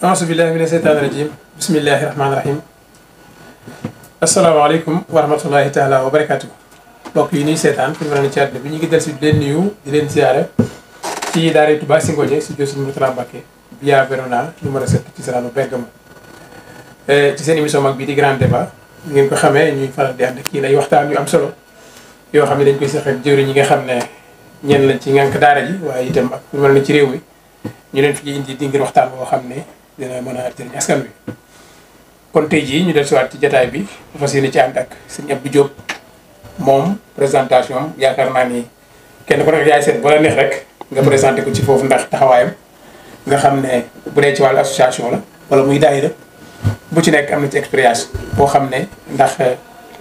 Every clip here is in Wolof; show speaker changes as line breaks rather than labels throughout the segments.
A'uuzubillahi mina shaytaani rajiim bismillahi rahmaani rahiim asalaamaaleykum wa rahmatullahi taala wa barakaatu. mbokk yi ñuy seetaan fi mu ne ci àdduna bi ñu ngi del si di leen nuyu di leen ziare ci daara Touba Zingonia si Sëriñ Mourtada Mbacké via Verona numéro 7 ci Sorano Bergamo ci seen émission mag bii di grand débat ngeen ko xamee ñuy faral di ànd ak kii ay waxtaan yu am solo yoo xam ne dañ koy seqal jëwriñ ñi nga xam ne ñenn lañ ci ngànk daara ji waaye itam ak lu mel ne ci réew mi ñu leen fi indi di ngir waxtaan boo xam ne dina mën a jëriñ askan wi. kon tey jii ñu del siwaat ci jataay bi fas yéene ci ànd ak sëñ Abdou Diop moom présentation yaakaar naa ni kenn ku nekk yaay seet ba la neex rek nga présenté ko ci foofu ndax taxawaayam nga xam ne bu dee ci wàllu association la wala muy daayira bu ci nekk am na ci expérience boo xam ne ndax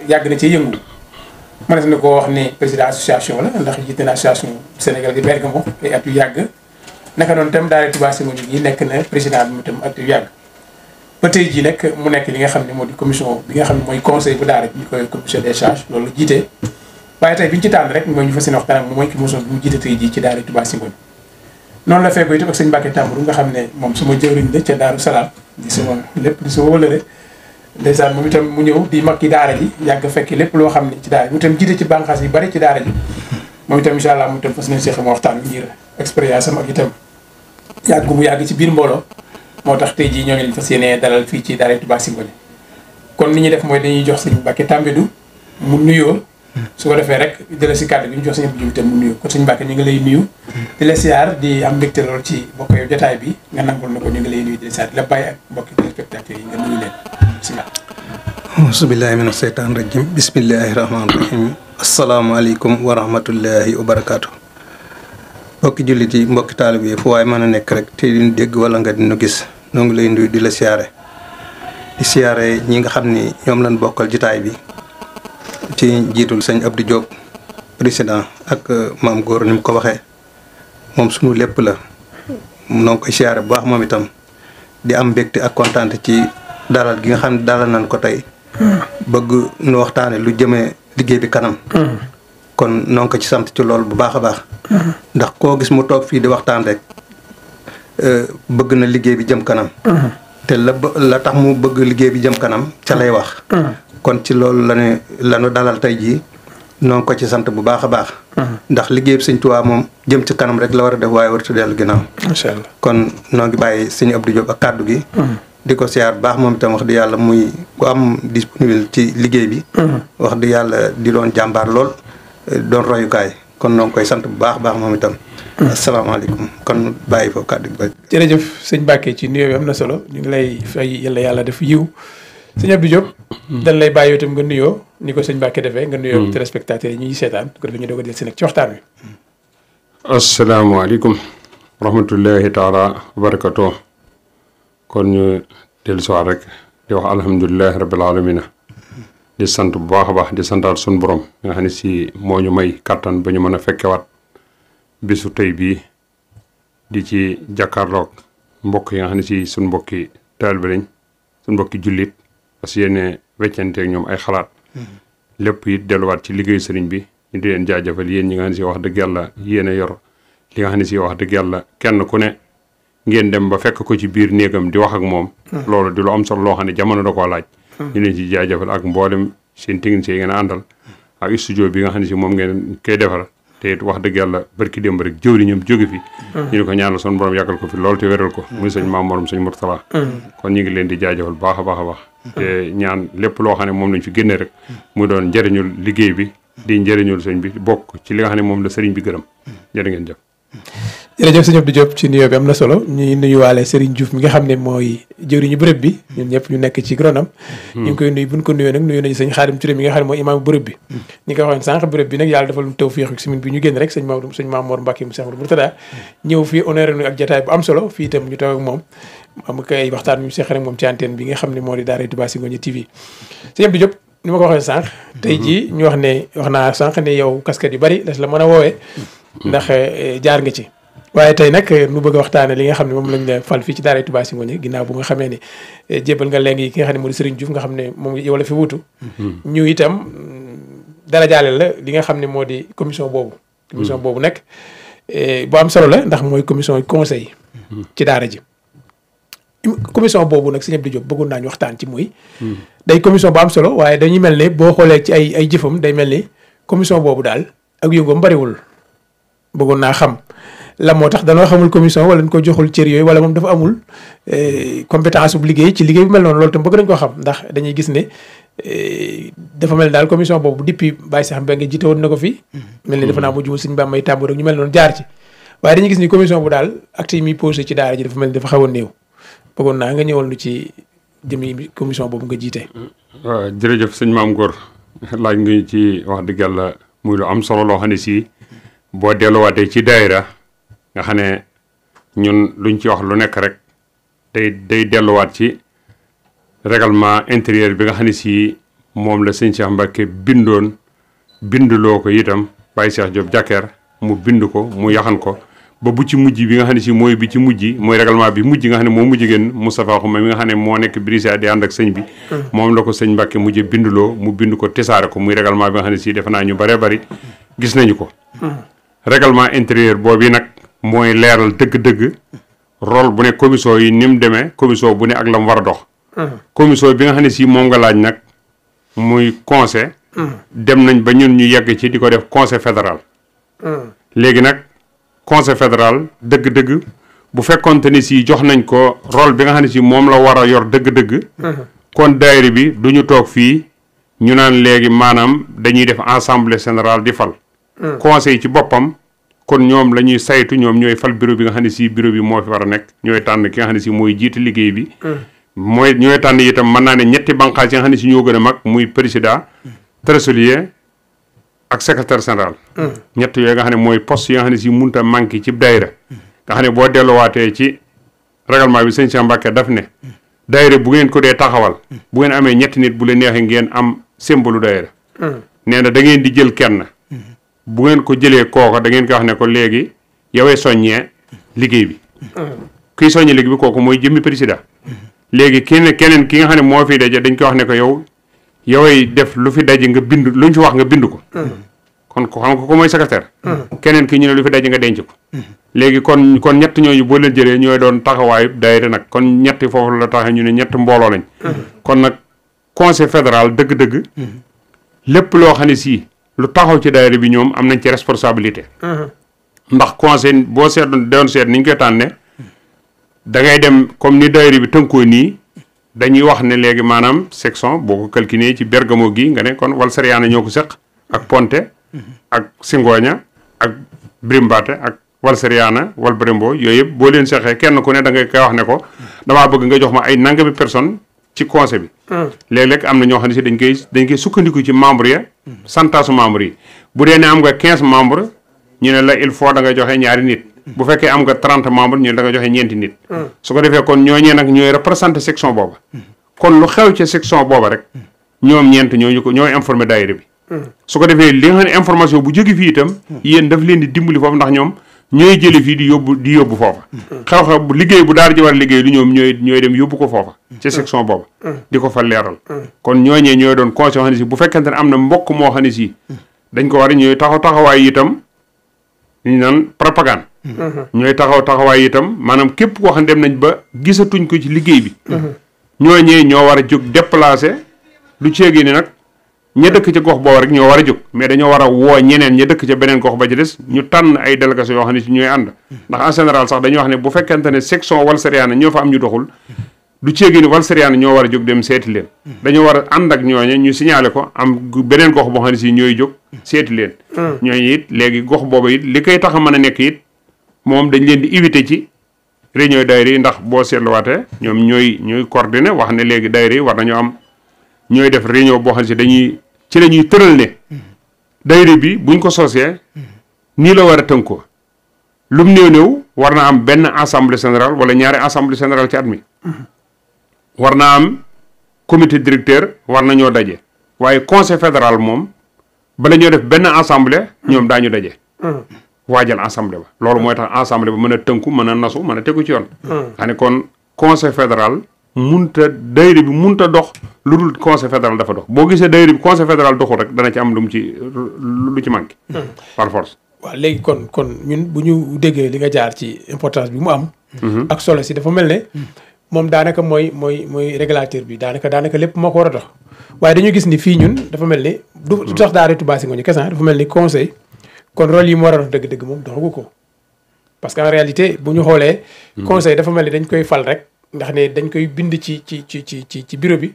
yàgg na ci yëngu mënees na koo wax ni président association la ndax jiite na association Sénégal di Bergamo ay at yu yàgg naka noonu itam daara Touba Zingonia yi nekk na président bi mu itam at yu yàgg ba tey jii nag mu nekk li nga xam ne moo di commission bi nga xam ne mooy conseil bu daara ñu koy commission des charges loolu jiite waaye tey bi ñu ci tànn rek mooy ñu fas yéene waxtaan ak moom mooy commission bi mu jiite tey jii ci daara Touba Zingonia noonu la fekkoo itam ak sëñ Mbacké Tambourou nga xam ne moom suma jëwriñ la ca Daaru Salaam di suma lépp di suma wëlëre ndeysaan moom itam mu ñëw di mag ci daara ji yàgg fekk lépp loo xam ne ci daara ji mu itam jiite ci bànqaas yi bari ci daara ji moom itam incha allah mu itam fas nañ seex ma waxtaan ngir expérience am ak itam yàgg mu yàgg ci biir mbooloo moo tax tey jii ñoo ngi leen fas yéene dalal fii ci daara Touba Zingonia kon ni ñuy def mooy dañuy jox sëñ Mbacké Tambédou mu nuyoo su ko defee rek jëlee si kàddu bi ñu jox sëñ Abdou Diop itam mu nuyoo kon sëñ Mbacké ñu ngi lay nuyu di la siyaar di am mbégte lool ci bokk yow jotaay bi nga nangul na ko ñu ngi lay nuyu di la siyaar di la bàyyi ak mbokki téléspectateurs yi nga nuyu leen bismillah
auzubillahi mina seytaan rajim bismillahi rahmaani rahim asalaamaaleykum wa rahmatullahi wa barakaatu mbokki jullit yi mbokki taalib yi fu waaye mën a nekk rek te di dégg wala nga dina gis noo ngi lay nuyu di la siyaare di siyaare ñi nga xam ni ñoom lañ bokkal jitaay bi ci njiitul sëñ Abdou Diop président ak maam góor ni mu ko waxee moom suñu lépp la noo ngi koy siyaare bu baax moom itam di am mbégte ak kontaante ci dalal gi nga xam ne dalal nañ ko tey bëgg nu waxtaane lu jëmee liggéey bi kanam kon noo ngi ko ci sant ci loolu bu baax a baax ndax koo gis mu toog fii di waxtaan rek bëgg na liggéey bi jëm kanam te la tax mu bëgg liggéey bi jëm kanam ca lay wax kon ci loolu lañu dalal tey jii noo ngi ko ci sant bu baax a baax ndax liggéey bi Sëñ Tuubaa moom jëm ci kanam rek la war a def waaye waratu dellu ginnaaw
macha allah
kon noo ngi bàyyi Sëñ Abdou Diop ak kàddu gi di ko siyaar bu baax moom itam wax di yàlla muy ku am disponible ci liggéey bi wax di yàlla di doon jàmbaar lool doon royukaay kon noo ngi koy sant bu baax baax moom itam asalaamaaleykum kon bàyyi foofu kàddu gi ba
jërëjëf sëñ Mbacké ci nuyoo bi am na solo ñu ngi lay fay yàlla def yiw sëñ Abdou Diop dañ lay bàyyi itam nga nuyoo ni ko sëñ Mbacké defee nga nuyoo téléspectateurs yi ñuy seetaan ko defee ñu doog a del si nag ci waxtaan wi
asalaamaaleykum wa rahmatullahi taala wa barakatuh kon ñu dellu si waat rek di wax alhamdulilahi rabbil alamina di sant bu baax a baax di santaat suñu borom nga xam ne si moo ñu may kàttan ba ñu mën a fekkewaat bisu tey bii di ci jàkkaarloog mbokk yi nga xam ne si suñ mbokki taalibe lañ suñ mbokki jullit parce que yéene weccanteeg ñoom ay xalaat lépp it delluwaat ci liggéeyu sëriñ bi ñu di leen jaajëfal yéen ñi nga xam ne si wax dëgg yàlla yéen a yor li nga xam ne si wax dëgg yàlla kenn ku ne ngeen dem ba fekk ko ci biir néegam di wax ak moom loolu di lu am solo loo xam ne jamono da koo laaj ñu leen ci jaajëfal ak mboolem seen technicien yi ngeen a àndal ak studio bi nga xam ne si moom ngeen koy defar te it wax dëgg yàlla barki démb rek jëwriñam jóge fi ñu ne ko ñaanal son borom yàggal ko fi loolu te wéral ko muy sëñ Maam Morom sëñ Mourtada kon ñu ngi leen di jaajëfal baax a baax a baax te ñaan lépp loo xam ne moom lañ fi génne rek mu doon njëriñul liggéey bi di njëriñul sëñ bi bokk ci li nga xam ne moom la sëriñ bi gërëm jërë ngeen jëf
jërëjëf sëñ Abdou Diop ci nuyoo bi am na solo ñuy nuyuwaale Serigne Diouf mi nga xam ne mooy jëwriñu bërëb bi ñun ñëpp ñu nekk ci gronam ñu ngi koy nuyu buñ ko nuyoo nag nuyu nañu sëñ Xaadim Touré mi nga xam ne mooy imam bërëb bi ñi ko waxoon sànq bërëb bi nag yàlla dafa lu tawfiix ak semaine bi ñu génn rek sëñ Maam Mor Mbacké mu Cheikh Mourtada ñëw fii honoré nu ak jotaay bu am solo fii itam ñu taw ak moom am koy waxtaan ñu seex rek moom ci antenne bi nga xam ne moo di daara Touba Zingonia TV sëñ Abdou Diop ni ma ko waxee sànq tey jii ñu wax naa sànq ne yow casquette yu bari des la mën a woowee ndax jaar nga ci waaye tey nag nu bëgg a waxtaane li nga xam ne moom lañ la fal fii ci daara Touba Zingonia ginnaaw bu nga xamee ne jébal nga léegi ki nga xam ne moo di Serigne Diouf nga xam ne moom yow la fi wutu ñu itam dara jaale la li nga xam ne moo di commission boobu nag bu am solo la ndax mooy commission conseil ci daara ji commission boobu nag Serigne Abdou Diop bëggoon naa ñu waxtaan ci muy day commission bu am solo waaye dañuy mel ne boo xoolee ci ay jëfam day mel ni commission boobu daal ak yëngoom bariwul bëggoon naa xam la moo tax danoo xamul commission wala ñu ko joxul cër yooyu wala moom dafa amul compétence bu liggéey ci liggéey bu mel noonu loolu tam bëgg nañ koo xam ndax dañuy gis ne dafa mel daal commission boobu depuis Baye Cheikh Mbengue jiite woon na ko fi mel ni dafa naa mujj suñu Bamba may tàmbu rek ñu mel noonu jaar ci waaye dañuy gis ni commission bu daal acte yi muy posé ci daara ji dafa mel ni dafa xaw a néew bëggoon naa nga ñëwal nu ci jëmi commission boobu nga jiite.
waaw jërëjëf sëñ Maam Góor laaj nga ci wax dëgg yàlla muy lu am solo loo xam ne si boo delluwaatee ci daayira nga xam ne ñun luñ ci wax lu nekk rek day delluwaat ci règlement intérieur bi nga xam ne si moom la sëñ Cheikh Mbacke binduloo ko itam Baye Cheikh Diop Jàkkeer mu bind ko mu yaxan ko ba bu ci mujj bi nga xam ne si mooy bi ci mujj mooy règlement bi mujj nga xam ne moo mujj génn Moustapha Xuma mi nga xam ne moo nekk brigade di ànd ak sëñ bi moom la ko sëñ Mbacke mujj binduloo mu bind ko tesaare ko muy règlement bi nga xam ne si defe naa ñu bëree bëri gis nañu ko règlement intérieur boobu nag mooy leeral dëgg-dëgg rôle bu ne commission yi ni mu demee commission bu ne ak la mu war a dox commission bi nga xam ne si moom nga laaj nag muy conseil dem nañ ba ñun ñu yegg ci di ko def conseil fédéral léegi nag conseil fédéral dëgg-dëgg bu fekkonte ni si jox nañ ko rôle bi nga xam ne si moom la war a yor dëgg-dëgg kon daayira bi du ñu toog fii ñu naan léegi maanaam dañuy def assemblée générale di fal conseil ci boppam kon ñoom la ñuy saytu ñoom ñooy fal bureau bi nga xam ne si bureau bi moo fi war a nekk ñooy tànn ki nga xam ne si mooy jiite liggéey bi mooy ñooy tànn itam mën naa ne ñetti banqaas yi nga xam ne si ñoo gën a mag muy président trésorier ak secrétaire général ñett yooyu nga xam ne mooy poste yi nga xam ne si munta manqué ci daayira nga xam ne boo delluwaatee ci règlement bi sëñ Cheikh Mbacke daf ne daayira bu ngeen ko dee taxawal bu ngeen amee ñetti nit bu leen neexee ngeen am symbole daayira nee na da ngeen di jël kenn bu ngeen ko jëlee kooka da ngeen ko wax ne ko léegi yowee soññee liggéey bi kuy soññee liggéey bi kooku mooy jëmmi président léegi keneen ki nga xam ne moo fi daje dañ ko wax ne ko yowee def lu fi daje nga bind luñ fi wax nga bind ko kon ko xam ko mooy secrétaire keneen ki ñu ne lu fi daje nga denc ko léegi kon ñett ñooñu boo leen jëlee ñooy doon taxawaayu daayira nag kon ñetti foofu la taxee ñu ne ñett mbooloo lañ kon nag conseil fédéral dëgg-dëgg lépp loo xam ne si lu taxaw ci daayira bi ñoom am nañ ci responsabilité ndax conseil boo doon seet ni ñu koy tànne da ngay dem comme ni daayira bi tënkoo nii dañuy wax ne léegi maanaam section boo ko calculé ci Bergamo gi nga ne kon Walsariana ñoo ko seq ak Ponte ak Zingonia ak Brimbaté ak Walsariana wal Brembo yooyu yëpp boo leen seqee kenn ku ne da ngay koy wax ne ko damaa bëgg nga jox ma ay nangami personne ci conseil bi léeg-léeg am na ñoo xam ne si dañ koy sukkandiku ci membre ya santaasu membre yi bu dee ne am nga 15 membres ñu ne la il faut da nga joxe ñaari nit bu fekkee am nga 30 membres ñu ne da nga joxe ñeenti nit su ko defee kon ñooñee nag ñooy représenté section booba kon lu xew ci section booba rek ñoom ñeent ñooy informé daayira bi su ko defee li nga xam ne information bu jóge fii itam yéen daf leen di dimbali foofu ndax ñoom ñooy jële fii di yóbbu foofa xew-xew bu liggéey bu daara ji war a liggéey lu ñoom ñooy dem yóbbu ko foofa ci section booba di ko fa leeral kon ñooñee ñooy doon conseil xam ne si bu fekkente ne am na mbokk moo xam ne si dañ ko war a ñooy taxawaay itam ñu naan propagande ñooy taxawaay itam maanaam képp koo xam ne dem nañ ba gisatuñ ko ci liggéey bi ñooñee ñoo war a jóg déplacé du ceegi ni nag ña dëkk ca gox boobu rek ñoo war a jóg mais dañoo war a woo ñeneen ña dëkk ca beneen gox ba ci des ñu tànn ay délégation yoo xam ne si ñooy ànd ndax en général sax dañuy wax ne bu fekkente ne section Walsariana ñoo fa am ñu doxul du ceegi ni Walsariana ñoo war a jóg dem seeti leen dañoo war a ànd ak ñooñe ñu signalé ko am beneen gox boo xam ne si ñooy jóg seeti leen ñooñu it léegi gox boobu it li koy tax a mën a nekk it moom dañ leen di éviter ci réunion daayira yi ndax boo seetluwaatee ñoom ñooy coordonné wax ne léegi daayira yi war nañoo am ñooy def réunion boo xam ne si ci la ñuy tëral ne daayira bi buñ ko sosee nii la war a tënkoo lum néew war na am benn assemblée générale wala ñaari assemblée générale ci at mi war naa am comité directeur war nañoo daje waaye conseil fédéral moom bala ñoo def benn assemblée ñoom daañu daje waajal assemblée ba loolu mooy tax assemblée ba mën a tënku mën a nasu mën a tegu ci yoon xam ne kon conseil fédéral daayira bi munta dox lu dul conseil fédéral dafa dox boo gisee daayira bi conseil fédéral doxul rek dana ci am lu ci manqué par force
waaw léegi kon ñun bu ñu déggee li nga jaar ci importance bi mu am ak solo si dafa mel ne moom daanaka mooy régulateur bi daanaka lépp moo ko war a dox waaye dañu gis ni fii ñun dafa mel ni du tax daara Touba Zingonia kese dafa mel ni conseil kon rôle yi mu war a dox dëgg-dëgg moom doxagu ko parce que en réalité bu ñu xoolee conseil dafa mel ni dañ koy fal rek ndax ne dañ koy bind ci bureau bi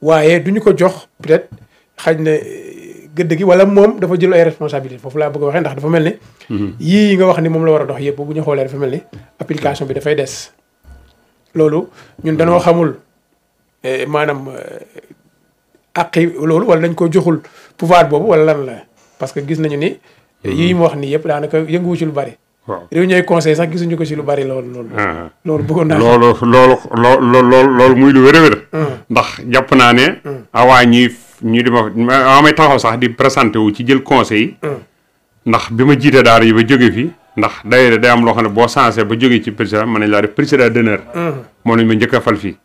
waaye du ñu ko jox peut-être xaj na gëdd gi wala moom dafa jël ay responsabilité foofu laa bëgg a waxee ndax dafa mel ne yii nga wax ni moom la war a dox yëpp bu ñu xoolee dafa mel ni application bi dafay des loolu ñun dañoo xamul maanaam àqi loolu wala dañ ko joxul pouvoir boobu wala lan la parce que gis nañu ni yii mu wax nii yëpp daanaka yënguwu ci lu bari
waaw
réunion conseil sax gisuñu ko ci lu bari loolu bëggoon naa
loolu muy lu wér-wér ndax jàpp naa ne awaa ñu di ma may taxaw sax di présenté wu ci jël conseil ndax bi ma jiite daara yi ba jóge fi ndax day am loo xam ne boo sensé ba jógee ci président mën nañ laa def président d'honneur moom lañ ma njëkk a fal fii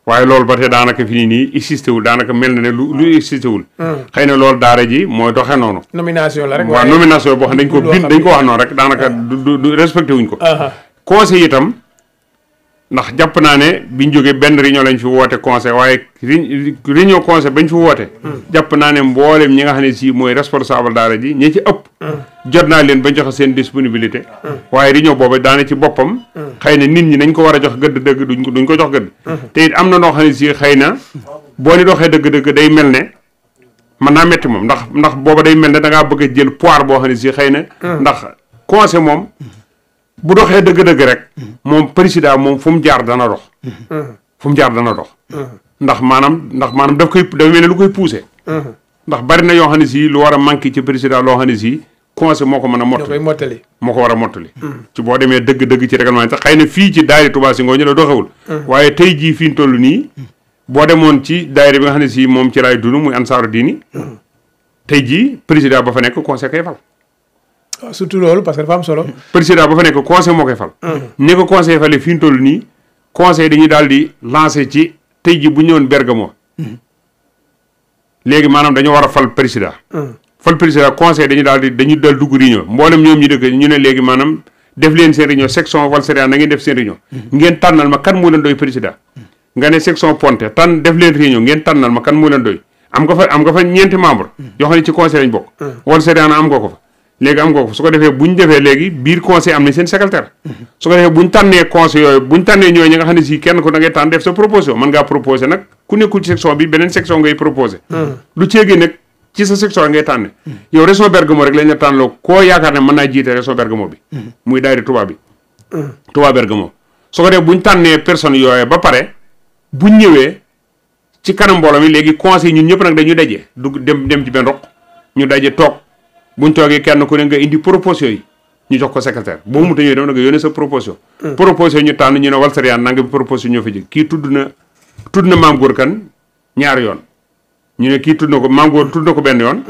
waaye loolu ba tey daanaka fi nii existé wul daanaka mel na ne lu existé wul xëy na loolu daara ji mooy doxee noonu
nomination la rek
waaw nomination boo xam ne dañ ko wax noonu rek daanaka du respecté wuñ ko conseil itam ndax jàpp naa ne biñ jógee benn réunion lañ fi woote conseil waaye réunion conseil bañ fi woote jàpp naa ne mboolem ñi nga xam ne si mooy responsable daara ji ñi ci ëpp jot naa leen bañ joxe seen disponibilité waaye réunion boobu daana ci boppam xëy na nit ñi nañ ko war a jox gëdd dëgg duñ ko jox gëdd te it am na noo xam ne si xëy na boo ni doxee dëgg-dëgg day mel ne mën naa metti moom ndax booba day mel ne da ngaa bëgg a jël poire boo xam ne si xëy na ndax conseil moom bu doxee dëgg-dëgg rek moom président moom fu mu jaar dana dox ndax maanaam dafa mel ne lu koy poussé ndax bari na yoo xam ne si lu war a manqué ci président loo xam ne si conseil moo ko mën a mottali moo ko war a mottali ci boo demee dëgg-dëgg ci règlement sax xëy na fii ci daayira Touba Zingonia la doxewul waaye tey jii fi ñu toll nii boo demoon ci daayira bi nga xam ne si moom ci laay dund muy ansaaru diini tey jii président ba fa nekk conseil koy fal
surtout loolu parce que dafa am solo
président ba fa nekk conseil moo koy fal ni ko conseil fale fi ñu toll nii conseil dañuy daal di lancé ci tey jii bu ñëwoon Bergamo léegi maanaam dañoo war a fal président conseil dañuy daal dugg réunion mboolem ñoom ñu dëkk ñu ne léegi maanaam def leen seen réunion section Walsarian na ngeen def seen réunion ngeen tànnal ma kan moo leen doy président nga ne section Ponté def leen réunion ngeen tànnal ma kan moo leen doy am nga fa ñeenti membre yoo xam ne ci conseil lañ bokk Walsarian am nga ko fa léegi am nga ko su ko defee bu ñu defee léegi biir conseil am na seen secrétaire su ko defee bu ñu tànnee conseil yooyu bu ñu tànnee ñooy ñi nga xam ne si kenn ko da ngay tànn def sa proposition mën ngaa proposé nag ku nekkul ci section bi beneen section ngay proposé lu ceegee nag ci sa section ngay tànne yow région Bergamo rek lañ la tànnloo koo yaakaar ne mën naa jiite région Bergamo bi muy daayira Touba bi Touba Bergamo su ko defee bu ñu tànnee personnes yooyu ba pare bu ñëwee ci kanam mbooloo mi léegi conseil ñun ñëpp nag dañuy daje dem ci benn roq ñu daje toog buñ toogee kenn ku ne nga indi proposition yi ñu jox ko secrétaire boo mu ta ñëwee dem na nga yónnee sa proposition proposition ñu tànn ñu ne Walsarian nanga bi proposition ñoo fa jëg kii tudd na Maam Góor Kan ñaari yoon ñu ne kii tudd na ko Maam Góor tudd na ko benn yoon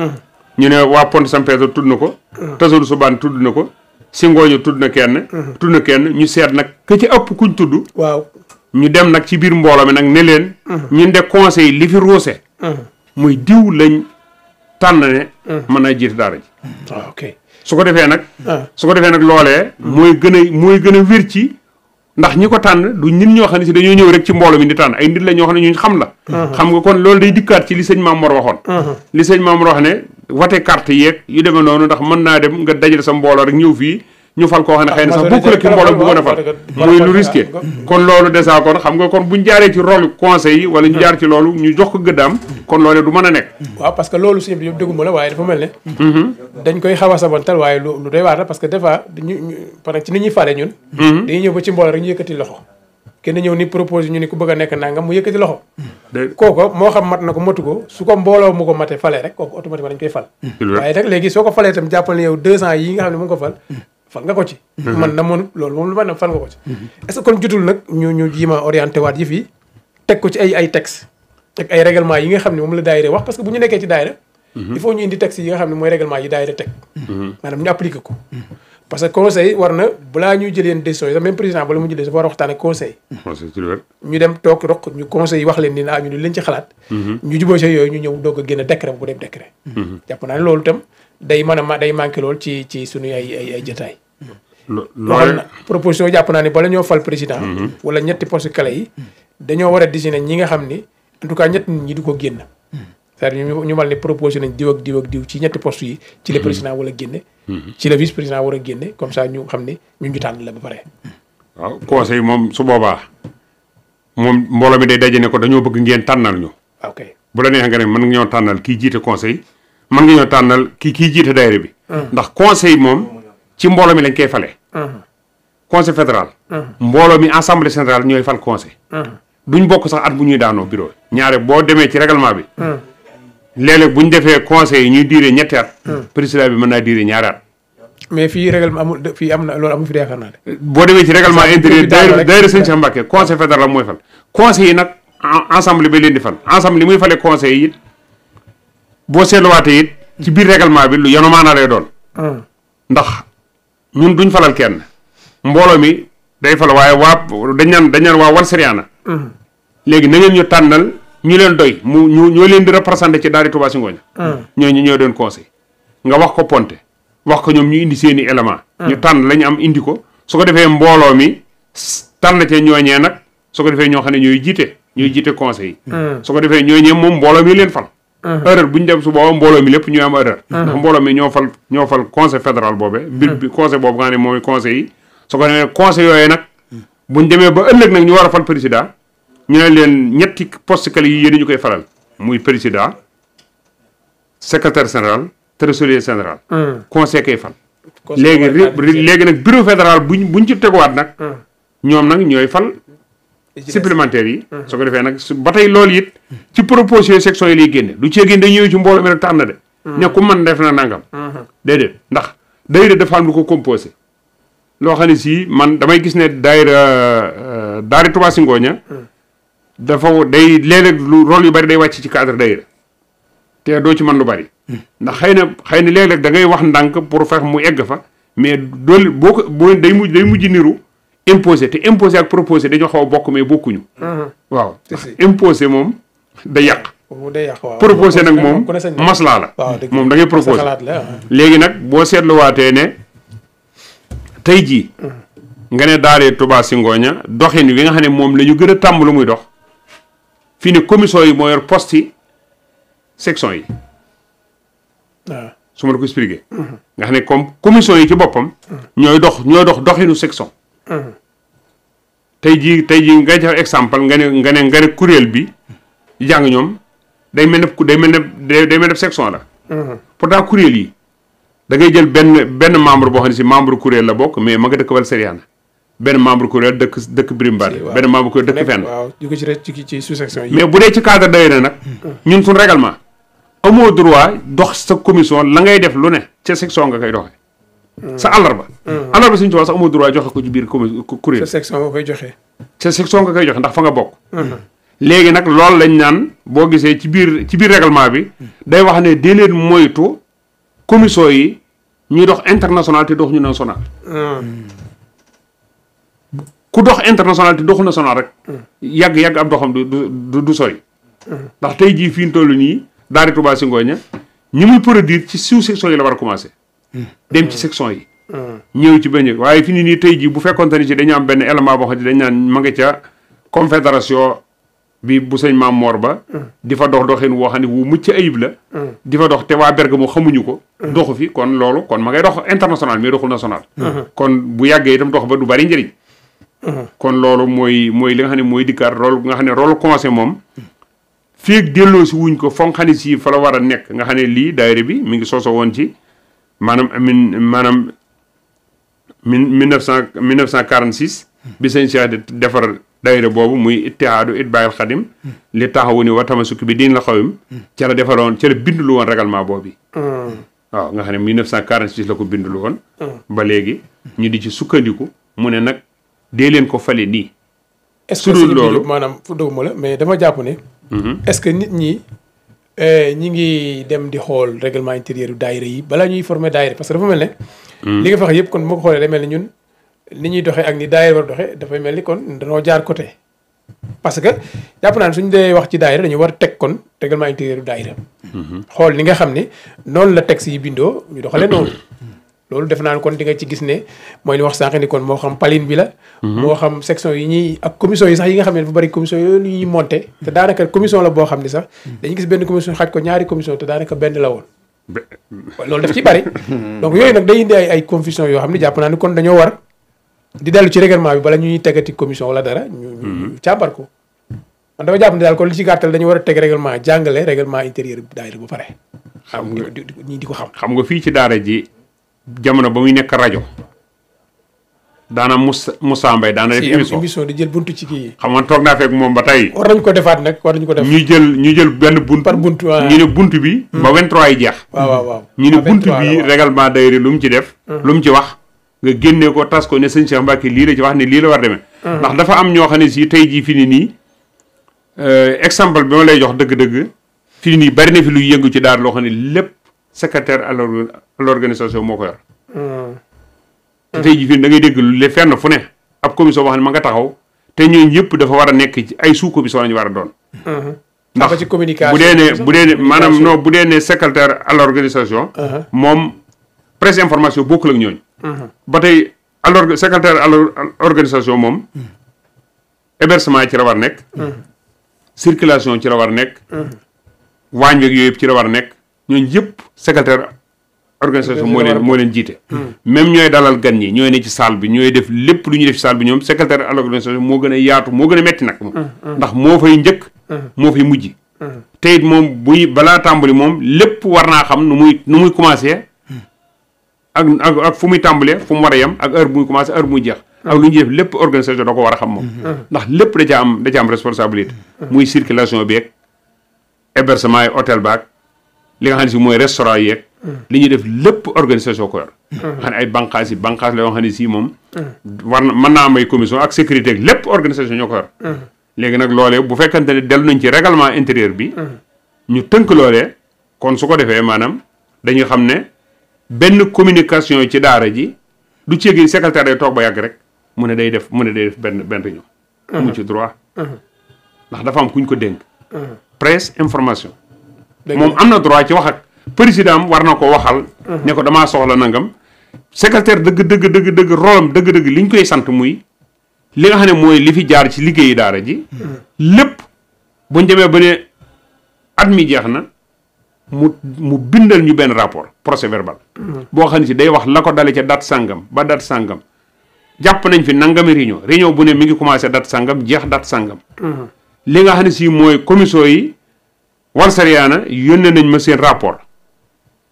ñu ne waa Ponte San Pedro tudd na ko Tasodu Subaan tudd na ko Singooño tudd na kenn ñu seet nag ka ci ëpp kuñ tudd
waaw ñu
dem nag ci biir mbooloo mi nag ne leen ñun de conseil li fi ruuse muy diw lañ tànn ne mën naa jiite daara ji
ok
su ko defee nag loolee mooy gën a wér ci ndax ñi ko tànn du nit ñoo xam ne si dañoo ñëw rek ci mbooloo mi di tànn ay nit la ñoo xam ne ñu xam la xam nga kon loolu day dikkaat ci li sëñ Mamour waxoon li sëñ Mamour wax ne wate carte yeeg yu demee noonu ndax mën naa dem nga dajale sa mbooloo rek ñëw fii ñu fal koo xam ne xëy na sax bokkul ak ki mbooloo bu gën a fal muy lu risqué kon loolu déjà kon xam nga kon buñ jaaree ci rôle conseil yi wala ñu jaar ci loolu ñu jox ko gëddaam kon loolee du mën a nekk
waaw parce que loolu suñu bi yëpp dégguma la waaye dafa mel ne dañ koy xaw a sabantal waaye lu doy waar la parce que des fois parce que ci nit ñuy fare ñun dañuy ñëw ba ci mbooloo rek ñu yëkkati loxo kenn ñëw ni propose ñu ni ku bëgg a nekk nangam mu yëkkati loxo kooko moo xam mat na ko matu ko su ko mbooloo mu ko mate falee rek kooku automatiquement dañ koy fal waaye rek léegi soo ko falee itam jàppal ne yow 200 yi nga xam ne mu ngi ko fal nga ko ci man na mënu loolu moom lu ma ne fal nga ko ci est-ce que kon jotul nag ñu jiima orienté waat yi fii teg ko ci ay texte ak ay règlement yi nga xam ne moom la daayira wax parce que bu ñu nekkee ci daayira il faut ñu indi texte yi nga xam ne mooy règlement yi daayira teg maanaam ñu appliqué ko parce que conseil war na balaa ñuy jël yenn décisions yi sax même président bala mu jël dafa war a waxtaan ak conseil.
conseil ci lu wér.
ñu dem toog roq ñu conseil yi wax leen ni ñu ne leen ci xalaat. ñu jubóo si yooyu ñu ñëw doog a génn décret bu dem décret. jàpp naa ne loolu itam day day manqué lool ci suñu ay jotaay. loolu proposition jàpp naa ne bala ñoo fal président. wala ñetti poste clé yi. dañoo war a désigner ñi nga xam ni en tout cas ñett nit ñi du ko génn. c'est-à-dire ñu mal ne proposé nañ diw ak diw ak diw ci ñetti poste yi. ci le président war a génne. ci le vice président war a génne comme ça ñu xam ne ñu tànn la ba pare.
waaw conseil moom su boobaa moom mbooloo mi day daje ne ko dañoo bëgg ngeen tànnal ñu.
ok
bu la neexee nga ne mën nga ñoo tànnal kii jiite conseil mën nga ñoo tànnal kii jiite daayira bi. ndax conseil moom ci mbooloo mi lañ koy fale. conseil fédéral. mbooloo mi assemblée générale ñooy fal conseil. duñ bokk sax at bu ñuy daanoo bureau. ñaare boo demee ci règlement bi. léeg-léeg bu ñu defee conseil yi ñuy diire ñetti at. président bi mën naa diire ñaari at.
mais fii règlement amul fii am na loolu amul fi yaakaar naa de.
boo demee ci règlement intérieur daayira sëñ Cheikh Mbacké conseil fédéral mooy fal. conseil yi nag ensemble bi leen di fal ensemble li muy fale conseil yi it boo seetluwaatee it ci biir règlement bi lu yanu maanaa lay doon. ndax ñun duñ falal kenn mbooloo mi day fal waaye dañ naan waa Walsariana. léegi na ngeen ñu tànnal ñu leen doy ñoo leen di représenté ci daari Touba Zingonia. ñooñu ñoo doon conseil nga wax ko ponte wax ko ñoom ñu indi seeni élément ñu tànn la ñu am indi ko su ko defee mbooloo mi tànn ca ñooñee nag su ko defee ñoo xam ne ñooy jiite conseil yi. su ko defee ñooñee moom mbooloo mi leen fal. erreur bu ñu dem su booba mbooloo mi lépp ñu am erreur. ndax mbooloo mi ñoo fal conseil fédéral boobee. bi conseil boobu nga xam ne mooy conseil yi. su ko defee conseil yooyu nag buñ demee ba ëllëg nag ñu war a fal président ñu ne leen ñetti poste clé yi yéen ñu koy falal muy président secrétaire général trésorier général. conseil kay fal. léegi nag bureau fédéral buñ ci teguwaat nag. ñoom nag ñooy fal. supplémentaires yi. su ko defee nag ba tey loolu it ci proposition section yi lay génne du cee génne dañuy ñëw ci mbooloo mi rek tànn de. ne ku man def na nangam. déedéet ndax daayira dafa am lu ko composé. loo xam ne si man damay gis ne daari Touba Zingonia dafa day léeg-léeg lu rôle yu bari day wàcc ci cadre daayira te doo ci mën lu bari. ndax xëy na léeg-léeg da ngay wax ndànk pour fex mu egg fa mais doole boo day mujj niru imposé te imposé ak proposé dañoo xaw a bokk mais bokkuñu. waaw imposé moom day yàq.
waaw
proposé nag moom maslaa la. moom da ngay proposé léegi nag boo seetluwaatee ne tey jii. nga ne daaree Touba Zingonia doxin wi nga xam ne moom la ñu gën a tàmm lu muy dox fii ne commission yi moo yor poste yi section yi.
waaw
su ma la ko expliqué. nga xam ne comme commission yi ci boppam. ñooy dox doxinu section. tey jii ngay jox exemple nga ne kuréel bi jàng ñoom day mel ne section la. pourtant kuréel yi da ngay jël benn membre boo xam ne si membre kuréel la bokk mais ma nga dëkk Walsariana benn membre kuréel dëkk Birimbaat benn membre kuréel dëkk fenn.
waaw yu ko ci sous-section yi.
mais bu dee ci cadre daayira nag. ñun suñu règlement. amoo droit dox sa commission la ngay def lu ne ca section nga koy doxee. sa àllarba. àllarba suñu tubaab sax amoo droit joxe ko ci biir kuréel.
sa section nga koy joxe.
sa section nga koy joxe ndax fa nga bokk. léegi nag loolu lañ naan boo gisee ci biir règlement bi. day wax ne dee leen moytu commission yi ñuy dox international te dox ñu national. ku dox international te doxu national rek. yàgg ab doxam du sori. ndax tey jii fi ñu toll nii. daari Touba Zingonia ñi muy produire ci sous section yi la war a commencé. dem ci section yi. ñëw ci benn waaye fi nii tey jii bu fekkonte ni ci dañu am benn élément boo xam ne dañ naan ma nga ca confédération bi bu sëñ Maam Mor ba. di fa doxin woo xam ne wu mucc ayib la. di fa dox te waa Bergamo xamuñu ko. doxu fi kon loolu kon ma ngay dox international mais doxul national. kon bu yàggee itam dox ba du bari njëriñ. kon loolu mooy li nga xam ne mooy dikkaat rôle nga xam ne rôle conseil moom. fii ak delloo si wuñ ko foog xam ne si fa la war a nekk nga xam ne lii daayira bi mi ngi sooso woon ci maanaam 1946. bi sëñ Cheikh defar daayira boobu muy ittihaadu itbaayil xadim li taxawu ni wa tamasukki bi diin la xawim ca la defaroon ca la bindulu woon règlement boobu. waaw nga xam ne 1946 la ko bindulu woon. ba léegi ñu di ci sukkandiku mu ne nag dee leen ko fale nii.
su dul loolu maanaam fu doguma la mais dama jàpp ne. est-ce que nit ñi ngi dem di xool règlement intérieur yu daayira yi balaa ñuy former daayira parce que dafa mel ne li nga wax yëpp kon moo ko xoolee day mel ni ñun ni ñuy doxee ak ni daayira war doxee dafay mel ni kon dañoo jaar côté parce que jàpp naa ne suñu dee wax ci daayira dañu war a teg kon règlement intérieur daayira xool li nga xam ne noonu la texte yi bindoo ñu doxalee noonu loolu def naa ne kon di nga ci gis ne mooy li wax sànq ni kon moo xam paline bi la moo xam section yi ñuy ak commission yi sax yi nga xam ne dafa bari commission yooyu ñuy monté te daanaka commission la boo xam ne sax dañuy gis benn commission xaaj ko ñaari commission te daanaka benn la woon loolu daf ci bari donc yooyu nag day indi ay confusion yoo xam ne jàpp naa ne kon dañoo war di dellu ci règlement bi bala ñuy tegati commission wala dara ñu càmbar ko man dama jàpp ne daal kon li ci gàttal dañu war a teg règlement jàngale règlement intérieur daayira ba pare
xam nga
ñii di ko xam
nga fii ci daara ji jamono ba muy nekk rajo daana Moussa Mbaye daana def émission
di jël buntu ci kii
xam nga toog naa fekk moom ba tey
war nañ ko defaat nag war nañu ko def
ñu jël benn bunt
par buntu
ñu ne bunt bi ba 23 yi jeex
waaw
ñu ne bunt bi règlement daayira lu mu ci def lu mu ci wax nga génnee ko tas ko ne sëñ Cheikh Mbacke lii la ci wax ne lii la war demee ndax dafa am ñoo xam ne si tey jii fi ni nii exemple bi ma lay jox dëgg-dëgg fi ni nii bari na fi luy yëngu ci daara loo xam ne lépp secrétaire à l'organisation moo ko yor te tey jii fi da ngay dégg le fenn fu ne ab commission boo xam ne ma nga taxaw te ñooñu yëpp dafa war a nekk ci ay sous commission la ñu war a doon ndax
ci communication
bu dee ne maanaam non bu dee ne secrétaire à l'organisation moom presse information bokkul ak ñooñu ba tey alors secrétaire à l'organisation moom hébergement ci la war nekk circulation ci la war nekk waañ beeg yooyu yëpp ci la war nekk ñooñu yëpp secrétaire organisation moo leen jiite même ñooy dalal gan ñi ñooy ne ci salle bi ñooy def lépp lu ñuy def ci salle bi ñoom secrétaire à l'organisation moo gën a yaatu moo gën a metti nag moom ndax moo fay njëkk moo fay mujj te it moom balaa tàmbali moom lépp war naa xam nu muy commencé ak fu muy tàmbalee fu mu war a yem ak heure bu muy commencé heure bu muy jeex ak lu ñuy def lépp organisation da ko war a xam moom ndax lépp da ca am responsabilité muy circulation bi yeeg hébergement yi hôtel baag li nga xam ne si mooy restaurant yeeg li ñuy def lépp organisation ko yor xam ne ay banqaas la yoo xam ne si moom war na mën naa am ay commission ak sécurité ak lépp organisation ñoo ko yor léegi nag loolee bu fekkante ne dellu nañ ci règlement intérieur bi ñu tënk loolee kon su ko defee maanaam dañuy xam ne benn communication ci daara ji du ceegi secrétaire day toog ba yàgg rek mu ne day def benn réunion mu ci droit ndax dafa am kuñ ko dénk presse information moom am na droit ci wax ak président war na ko waxal ne ko damaa soxla nangam secrétaire dëgg rolam dëgg li ñu koy sant muy li nga xam ne mooy li fi jaar ci liggéeyu daara ji lépp buñ demee ba ne at mi jeex na mu bindal ñu benn rapport procès verbal boo xam ne si day wax la ko dale ca date sàngam ba date sàngam jàpp nañ fi nangami réunion bu ne mi ngi commencé date sàngam jeex date sàngam li nga xam ne si mooy commission yi Walsariana yónnee nañ ma seen rapport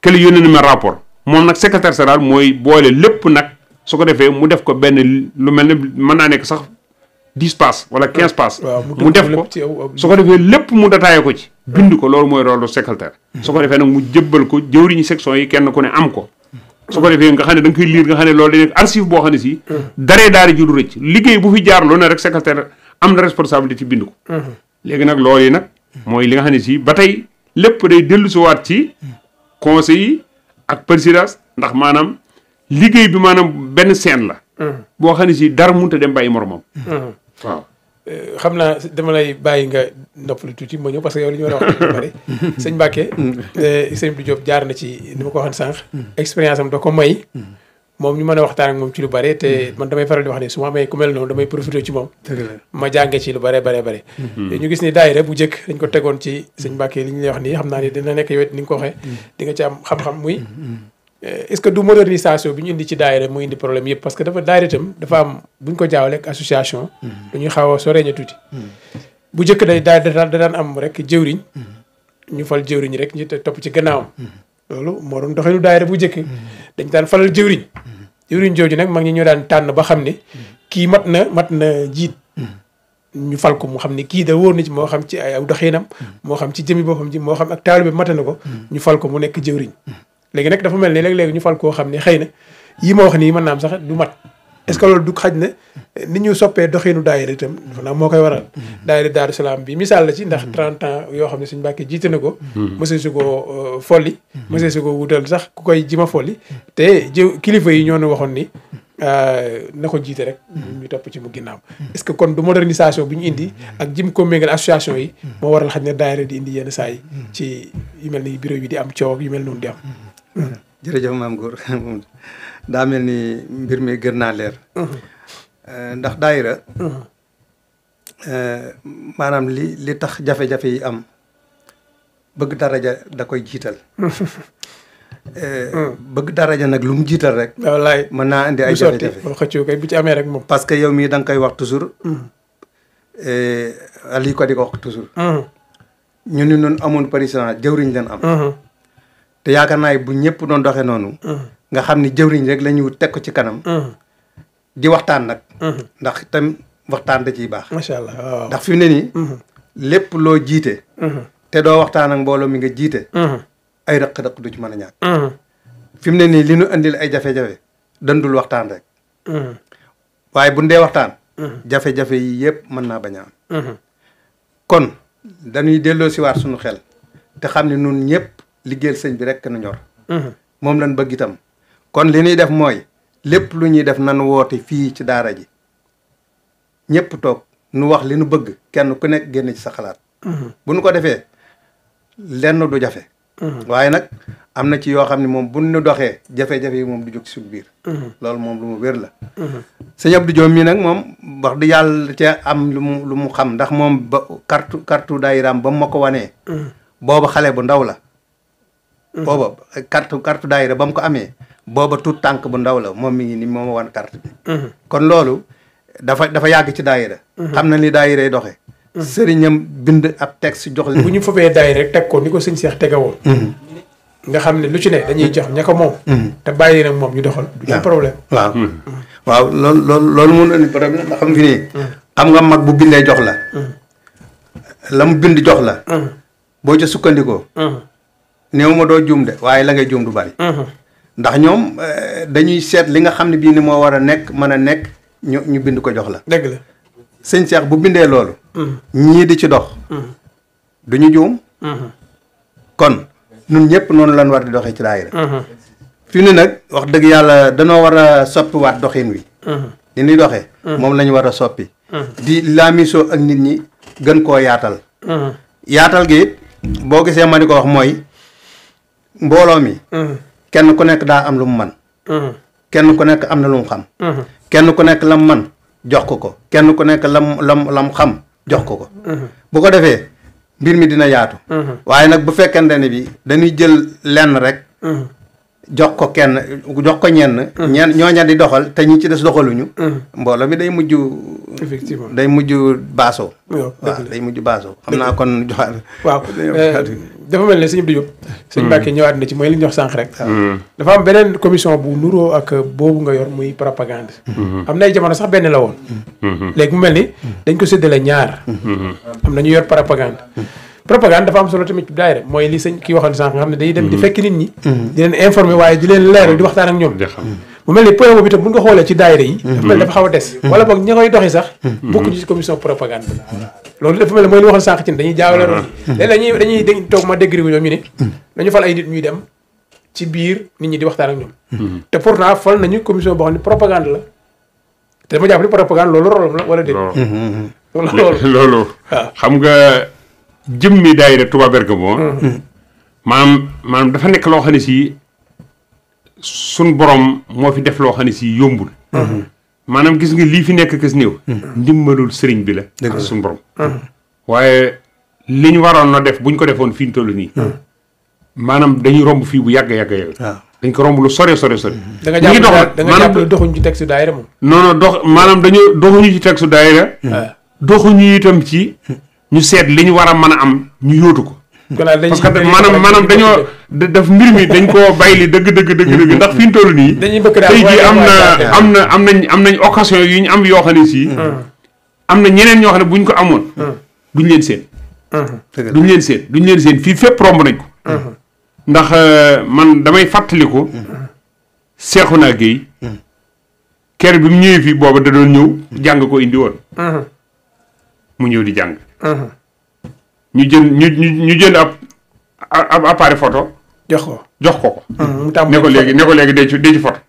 kële yónnee nañ ma rapport moom nag secrétaire général mooy boole lépp nag su ko defee mu def ko benn lu mel ne mën naa nekk sax 10 pages wala 15 pages mu def ko su ko defee lépp mu détaillé ko ci bind ko loolu mooy rôle secrétaire su ko defee nag mu jëbbal ko jëwriñu section yi kenn ku ne am ko su ko defee nga xam ne da nga koy lire nga xam ne loolu dañ nekk archive boo xam ne si daree daara ji du rëcc liggéey bu fi jaar loolu ne rek secrétaire am na responsabilité ci bind ko léegi nag loolu yi nag mooy li nga xam ne si ba tey lépp day dellu si waat ci conseil yi ak présidence ndax maanaam liggéey bi maanaam benn scène la boo xam ne si dara mënut a dem bàyyi moromam waaw
xam naa dama lay bàyyi nga noppalu tuuti ma ñëw parce que yow li ñu war a wax lu bari sëñ Mbacke sëñ Abdou Diop jaar na ci ni ma ko waxoon sànq expérience am da ko may moom ñu mën a waxtaan ak moom ci lu bare te man damay faral di wax ne su ma amee ku mel noonu damay profité ci moom ma jànge ci lu bare ñu gis ni daayira bu njëkk dañ ko tegoon ci sëñ Mbacke li ñu lay wax nii xam naa ni dina nekk yow it ni nga ko waxee di nga ci am xam-xam muy est-ce que du modernisation bi ñu indi ci daayira mu indi problème yëpp parce que dafa daayira itam dafa am buñ ko jaawale ak association dañuy xaw a soreña tuuti bu njëkk day da daan am rek jëwriñ ñu fal jëwriñ rek ñu topp ci gannaawam loolu moo doon doxinu daayira bu njëkk dañ daan falal jëwriñ jooju nag mag ñi ñoo daan tànn ba xam ne kii mat na jiit ñu fal ko mu xam ne kii da wóor na ci moo xam ci ay aw doxinam moo xam ci jëmi boppam ji moo xam ak taalibe bi mate na ko ñu fal ko mu nekk jëwriñ léegi nag dafa mel ni léeg-léegi ñu fal koo xam ne xëy na yi ma wax nii mën naa am sax du mat est-ce que loolu du xaj ne ni ñu soppee doxinu daayira itam dafa naa moo koy waral daayira Daaru Salaam bi misaal la ci ndax 30 ans yoo xam ne suñu Mbàkke jiite na ko mësee su ko folli mësee su ko wutal sax ku koy jima folli te kilifa yi ñoo ne waxoon ni na ko jiite rek ñu topp ci mu ginnaaw est-ce que kon du modernisation bi ñu indi ak jim ko méngal association yi moo waral xaj ne daayira di indi yenn saa yi ci yu mel ni bureau yi di am coow ak yu mel noonu di am
jërëjëf maam Góor daa mel ni mbir mi gën naa leer ndax daayira maanaam li tax jafe-jafe yi am bëgg daraja da koy jiital bëgg daraja nag lu mu jiital rek
wallaay
mën naa indi ay jafe-jafe
xëccoo kay bu ci amee rek moom
parce que yow mii da nga koy wax toujours lii ko di ko wax toujours ñu ni nun amoon président jëwriñ leen am te yaakaar naa bu ñëpp doon doxee noonu nga xam ni jëwriñ rek la ñu teg ko ci kanam di waxtaan nag ndax itam waxtaan da ciy baax
macha allah waaw
ndax fi mu ne nii lépp loo jiite te doo waxtaan ak mbooloo mi nga jiite ay rëq-rëq du ci mën a ñàkk fi mu ne nii li nu indil ay jafe-jafe dandul waxtaan rek waaye bu ndee waxtaan jafe-jafe yi yëpp mën naa bañ a am kon dañuy delloo si waat suñu xel te xam ne nun ñëpp liggéeyal sëñ bi rek nu ñor moom lañ bëgg itam kon li ñuy def mooy lépp lu ñuy def nan woote fii ci daara ji ñëpp toog nu wax li nu bëgg kenn ku nekk génn ci sa xalaat bu nu ko defee lenn du jafe waaye nag am na ci yoo xam ne moom bu nu doxee jafe-jafe yi moom du jóg ci suñu biir loolu moom lu mu wér la sëñ Abdou Diom mii nag moom wax di yàlla ci am lu mu xam ndax moom ba kartu daayiraam ba mu ma ko wanee booba xale bu ndaw la booba carte daayira ba mu ko amee booba tout tànk bu ndaw la moom mi ngi ni moo ma wan carte bi kon loolu dafa yàgg ci daayira xam na ni daayira yi doxe sëriñam bind ab texte jox leen
bu ñu fobee daayira rek teg ko ni ko sëñ Seex tegewoon nga xam ne lu ci ne dañuy jox ña ko moom te bàyyi nag moom ñu doxal du am problème
waaw loolu mun indi problème ndax xam fi nii xam nga mag bu bindee jox la mu bind jox la boo ca sukkandikoo néew ma doo juum de waaye la ngay juum du bari ndax ñoom dañuy seet li nga xam ne bii ni moo war a nekk mën a nekk ñu bind ko jox la
dëgg la
sëñ Cheikh bu bindee loolu ñii di ci dox du ñu juum kon ñun ñëpp noonu lan war di doxee ci daayira fi mu ne nag wax dëgg yàlla danoo war a soppiwaat doxin wi li ñuy doxee moom la ñu war a soppi di laamisoo ak nit ñi gën koo yaatal yaatal gi it boo gisee ma di ko wax mooy mbooloo mi kenn ku nekk daa am lu mu man kenn ku nekk am na lu mu xam kenn ku nekk lam man jox ko kenn ku nekk lam xam jox ko bu ko defee mbir mi dina yaatu waaye nag bu fekkente ne bi dañuy jël lenn rek jox ko ñenn ñooña di doxal te ñi ci des doxaluñu mbooloo mi day mujj
effectivement
day mujj baasoo waaw day mujj baasoo xam naa kon joxaat
waaw dafa mel ne sëñ Abdou Diop sëñ Mbacke ñëwaat na ci mooy li ñu wax sànq rek dafa am beneen commission bu nuroo ak boobu nga yor muy propagande am na ay jamono sax benn la woon léegi mu mel ni dañ ko séddale ñaar am na ñu yor propagande dafa am solo tamit ci daayira mooy li sëñ kii waxoon sànq nga xam ne day dem di fekk nit ñi di leen informer waaye di leen leeral di waxtaan ak ñoom mu mel ni point boobu itam bu nga xoolee ci daayira yi dafa mel dafa xaw a des wala boog ña koy doxi sax bokkuñu ci commission propagande loolu dafa mel ne mooy li waxoon sànq ci dañuy jaawale roon yi léegi dañuy toog ma dégg ñoom ñu ne dañu fal ay nit ñuy dem ci biir nit ñi di waxtaan ak ñoom te pourtant fal nañu commission boo xam ne propagande la te dama jàpp ni propagande loolu rôlam la wala déet
loolu xam nga jëmmi daayira Touba Bergamo maanaam dafa nekk loo xam ne si suñ borom moo fi def loo xam ne si yombul maanaam gis nga lii fi nekk kës néew ndimbalul sëriñ bi la ak suñ borom waaye li ñu waroon na def buñ ko defoon fi ñu toll nii maanaam dañuy romb fii bu yàgg dañ ko romb lu sore
da nga jàpp doxuñu ci texte daayira moom
non maanaam dañu doxuñu ci texte daayira doxuñu itam ci ñu seet li ñu war a mën a am ñu yóotu ko parce que maanaam dañoo daf mbir mi dañ koo bayli dëgg ndax fi ñu toll nii tey jii am nañ occasion yu ñu am yoo xam ne si am na ñeneen ñoo xam ne buñ ko amoon duñ leen seen fii fépp romb nañ ko ndax man damay fàttaliku Seexuna Géey kere bi mu ñëwee fii booba da doon ñëw jàng ko indi woon mu ñëw di jàng ñu jënd ab appareil photo
jox ko
ne ko léegi dee ci photo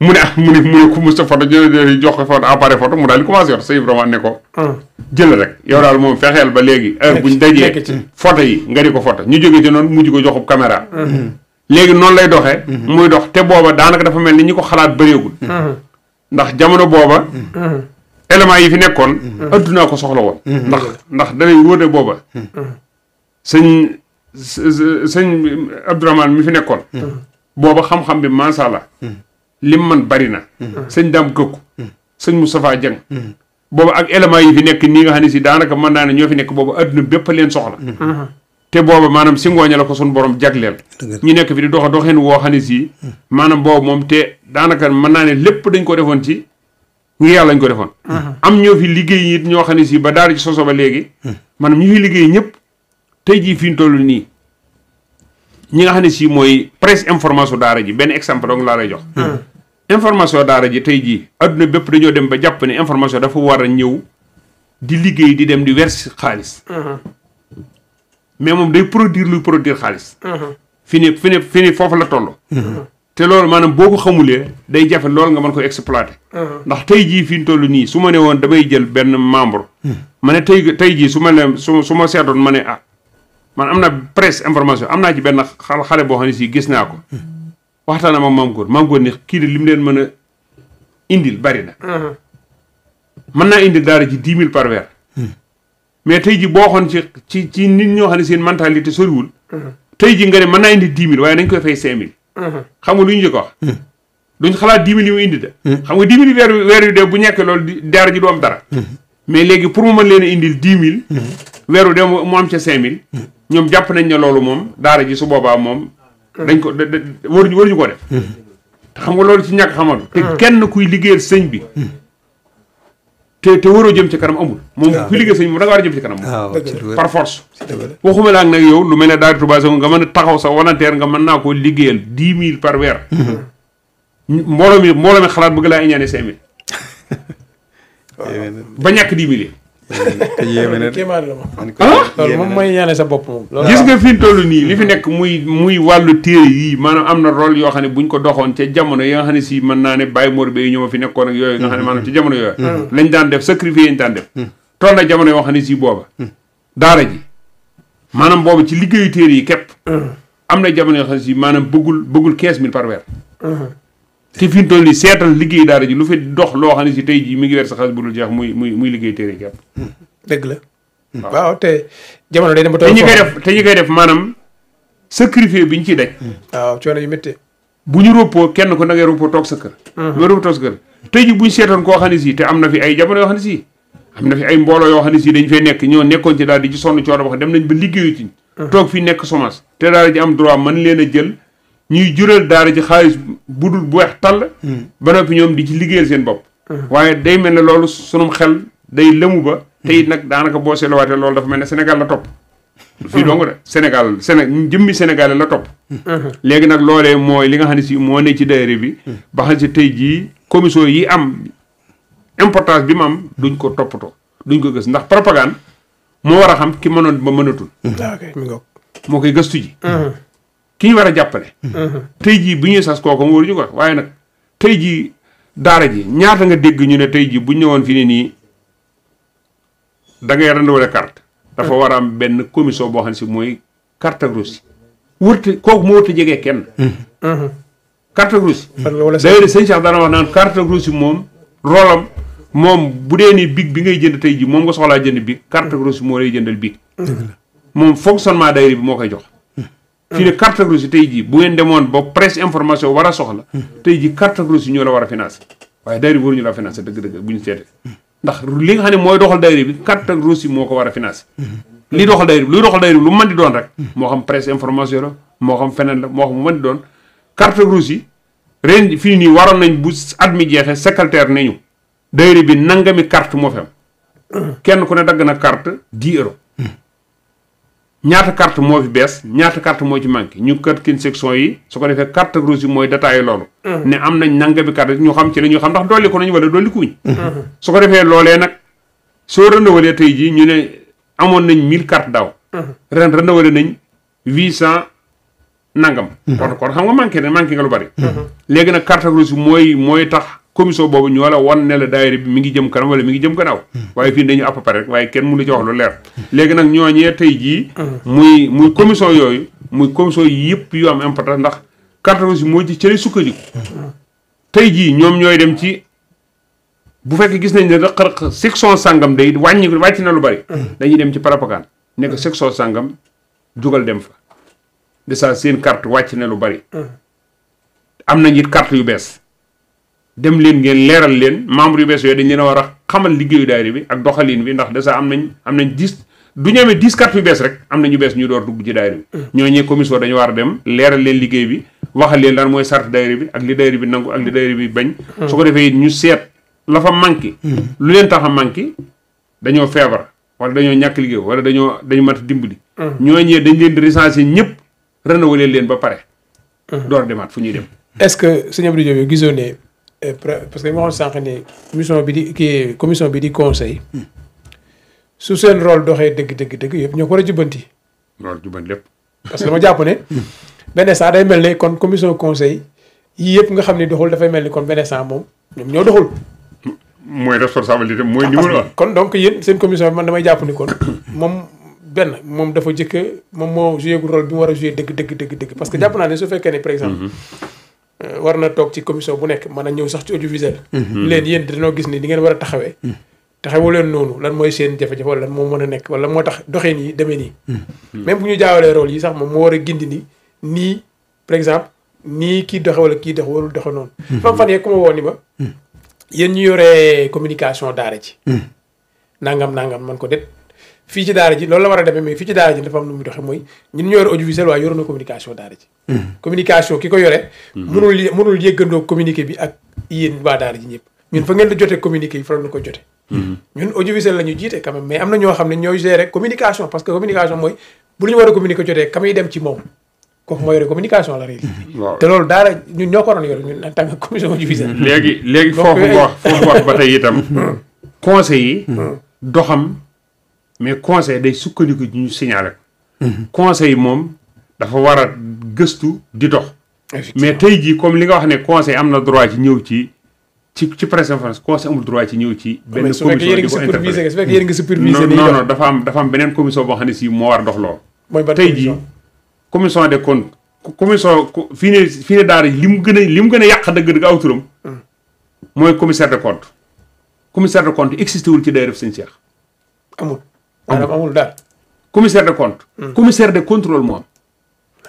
mu ne ku mus sa photo jox ko photo appareil photo mu daal di commencé yor sëñ vraiment ne ko jël rek yow daal moom fexeel ba léegi heure buñ dajee photo yi nga di ko photo ñu jógee ci noonu mujj ko joxub caméra léegi noonu lay doxee muy dox te booba daanaka dafa mel ni ñi ko xalaat bëreegul ndax jamono booba éléments yi fi nekkoon addunaa ko soxla woon ndax danay wóote booba sëñ Abdourahmane mi fi nekkoon booba xam-xam bi macha allah lim man bari na sëñ Dame Gëkku sëñ Moustapha Dieng booba ak éléments yi fi nekk nii nga xam ne si daanaka mën naa ne ñoo fi nekk booba adduna bépp leen soxla te booba maanaam si ngooña la ko suñu borom jagleel ñu nekk fi di doxin woo xam ne si maanaam boobu moom te daanaka mën naa ne lépp dañ ko defoon ci ngir yàlla lañ ko defoon am ñoo fi liggéey it ñoo xam ne si ba daara ci soso ba léegi maanaam ñu fi liggéey ñëpp tey jii fi ñu toll nii ñi nga xam ne si mooy presse information daara ji benn exemple donc laa lay jox information daara ji tey jii adduna bépp dañoo dem ba jàpp ne information dafa war a ñëw di liggéey di dem di verser xaalis mais moom day produire luy produire xaalis fi ni foofu la toll te loolu maanaam boo ko xamulee day jafe loolu nga mën ko exploiter ndax tey jii fi ñu toll nii su ma ne woon damay jël benn membre ma ne tey jii su ma ne su ma seetoon ma ne man am na presse information am naa ci benn xale boo xam ne si gis naa ko waxtaan ak maam góor ni kii de li mu leen mën a indil bari na mën naa indil daara ji 10 000 par weer mais tey ji boo xoon ci nit ñoo xam ne seen mentalité soriwul tey ji nga ne mën naa indi 10 000 waaye nañ koy fay 5 000 xam nga lu ñu jëkk wax duñ xalaat 10 000 yi mu indi de xam nga 10 000 weer yu dee bu ñekkee loolu daara ji du am dara mais léegi pour mu mën leen a indil 10 000 weeru dee mu am ca 5 000 ñoom jàpp nañ ne loolu moom daara ji su boobaa moom dañ ko waruñu ko def te xam nga loolu ci ñàkk xamatu te kenn kuy liggéeyal sëñ bi te waroo jëm ci kanam amul moom kuy liggéeyal sëñ bi moom da nga war a jëm ci kanam par force waxuma la ak nag yow lu mel ne daara Touba nga mën a taxaw sa volontaire nga mën naa koo liggéeyal 10 000 par weer mbooloo mi xalaat bëgg laa iñaane 5 000 ba ñàkk 10 000 yi
loolu moom mooy ñaane sa bopp moom
gis nga fi mu toll nii li fi nekk muy wàllu téere yi maanaam am na rôle yoo xam ne buñ ko doxoon ca jamono yi nga xam ne si mën naa ne Baye Mor Bey ñoo fi nekkoon ak yooyu nga xam ne maanaam ci jamono yooyu lañ daan def sacrifice yañ daan def toll na jamono yoo xam ne si booba daara ji maanaam booba ci liggéeyu téere yi képp am na jamono yoo xam ne si maanaam bëggul 15 000 par weer te fi mu toll nii seetal liggéey daara ji lu fi dox loo xam ne si tey jii mi ngi weer sa xaalis bu dul jeex muy liggéey téere képp
dëgg la waaw te jamono day dem ba
te ñi koy def maanaam sacrifice bi ñu ciy daj
waaw coono yu métti
bu ñu roppoo kenn ko da ngay roppoo toog sa kër loo roppoo toog sa kër tey jii bu ñu seetoon koo xam ne si te am na fi ay jamono yoo xam ne si am na fi ay mbooloo yoo xam ne si dañ fay nekk ñoo nekkoon ci daal di ci sonn coono wax dem nañ ba liggéeyu ci toog fii nekk chômage te daara ji am droit mën leen a jël ñuy jural daara ji xaalis budul bu weex tàll ba noppi ñoom di ci liggéeyal seen bopp waaye day mel ne loolu sunum xel day lëmu ba te it nag daanaka boo seetluwaatee loolu dafa mel ne Sénégal la topp fii dong de Sénégal jëmmi Sénégal la topp léegi nag loolee mooy li nga xam ne si moo ne ci daayira bi ba xam si tey jii commission yi am importance bi mu am duñ ko toppatoo duñ ko gës ndax propagande moo war a xam ki mënoon ba mënatul moo koy gëstu ji ki ñu war a jàppale tey jii bu ñuy sas kooku mu waruñu ko wax waaye nag tey jii daara ji ñaata nga dégg ñu ne tey jii buñ ñëwoon fi ne nii da ngay renouveler carte dafa war a am benn commission boo xam ne si mooy carte rouge wërte kooku moo wërte jegee kenn carte rouge d'ailleurs sëñ Cheikh daana wax naan carte rouge moom roolam moom bu dee ni big bi ngay jënd tey jii moom nga soxlaa jënd big carte rouge moo lay jëndal big moom fonctionnement daayira bi moo koy jox fii ne carte rouge tey jii bu ngeen demoon ba presse information war a soxla tey jii carte rouge ñoo la war a financé waaye daayira bi waruñu la financé dëgg-dëgg bu ñu seetee ndax li nga xam ne mooy doxal daayira bi carte rouge moo ko war a financé li doxal daayira bi luy doxal daayira bi lu mën di doon rek moo xam presse information la moo xam feneen la moo xam mu mën di doon carte rouge yi ren fii nii waroon nañ bu at mi jeexee secrétaire ne ñu daayira bi nangami carte moo fi am kenn ku ne dagg na carte 10 euros ñaata carte moo fi bees ñaata carte moo ci manqué ñu kat kin section yi su ko defee carte rouge yi mooy détaillé loolu ne am nañ nangami carte ñu xam ci la ñu xam ndax dolli ko nañu wala dolli kuñ su ko defee loolee nag soo renouvelé tey jii ñu ne amoon nañ 1000 carte daaw ren renouvelé nañ 800 nangam kon xam nga manqué nga lu bari léegi nag carte rouge yi mooy tax commission boobu ñoo la wan ne la daayira bi mi ngi jëm kanam wala mi ngi jëm gannaaw waaye fii dañu à peu près rek waaye kenn mënu ci wax lu leer léegi nag ñooñee tey jii muy commission yooyu muy commission yëpp yu am importance ndax carte rouge moo ci lay sukkandiku tey jii ñoom ñooy dem ci bu fekkee gis nañ ne rëq-rëq section sangam day wàcc na lu bari dañuy dem ci parapakaan nekk section sangam jugal dem fa de ça seen carte wàcc na lu bari am nañ it carte yu bees dem leen ngeen leeral leen membre yu bees yooyu dañ leen a war a xamal liggéeyu daayira bi ak doxalin bi ndax dèjà am nañ 10 du ñu amee 10 cartes yu bees rek am na ñu bees ñu door dugg ci daayira bi ñooñee commission dañu war a dem leeral leen liggéey bi waxal leen lan mooy sart daayira bi ak li daayira bi nangu ak li daayira bi bañ su ko defee ñu seet la fa manqué lu leen tax a manqué dañoo feebar wala dañoo ñàkk liggéey wala dañu mat dimbali ñooñee dañ leen di recenser ñëpp renouveler leen ba pare door demaat fu ñuy dem
est-ce que sëñ Abdou Diop gisoo ne parce que ma waxoon sànq ne commission bi di conseil su seen rôle doxee dëgg yëpp ñoo ko war a jubbanti.
loolu jubbanti lépp.
parce que dama jàpp ne benn saa day mel ne kon commission conseil yii yëpp nga xam ne doxul dafay mel ni kon benn saa moom ñoom ñoo doxul.
mooy responsabilité mooy ni mu la
kon donc yéen seen commission bi man damay jàpp ni kon moom dafa jëkk moom moo joué rôle bi mu war a joué dëgg parce que jàpp naa ne su fekkee ne par exemple. war na toog ci commission bu nekk mën a ñëw sax ci audiovisuel leen yéen dañoo gis ni di ngeen war a taxawee taxawu leen noonu lan mooy seen jafe-jafe wala lan moo mën a nekk wala moo tax doxee nii demee nii même bu ñu jaawalee rôle yi sax moom moo war a gindi ni nii par exemple nii kii doxe wala kii doxe warul doxe noonu fan yee ku ma woo ni ma yéen ñu yoree communication daara ji nangam man ko det fii ci daara ji loolu la war a demee mais fii ci daara ji dafa am nu muy doxee mooy ñun ñu yore audiovisuel waaye yoroon na communication daara ji communication ki ko yore mënul yëggandoo communiqué bi ak yéen waa daara ji ñëpp ñun fa ngeen di jotee communiqué yi fa la ko jote ñun audiovisuel la ñu jiite quand même mais am na ñoo xam ne ñooy gérer communication parce que communication mooy bu lu ñu war a communiqué jotee ka muy dem ci moom kooku moo yore communication la réalité te loolu daara ñun ñoo ko waroon yore ñun en tant que commission audiovisuelle
léegi foofu wax ba tey itam conseil yi doxam mais conseil day sukkandiku ñu signalé ko conseil moom dafa war a gëstu di dox mais tey jii comme li nga wax ne conseil am na droit ci ñëw ci presse information conseil amul droit ci ñëw ci benn commission di ko interpellé non dafa am beneen commission boo xam ne si moo war a dox loolu tey jii commission des comptes commission fii ne daara li mu gën a yàq dëgg aw turam mooy commissaire de compte existé wul ci daayira Sëñ Cheikh
amul daal
commissaire de compte commissaire de contrôle moom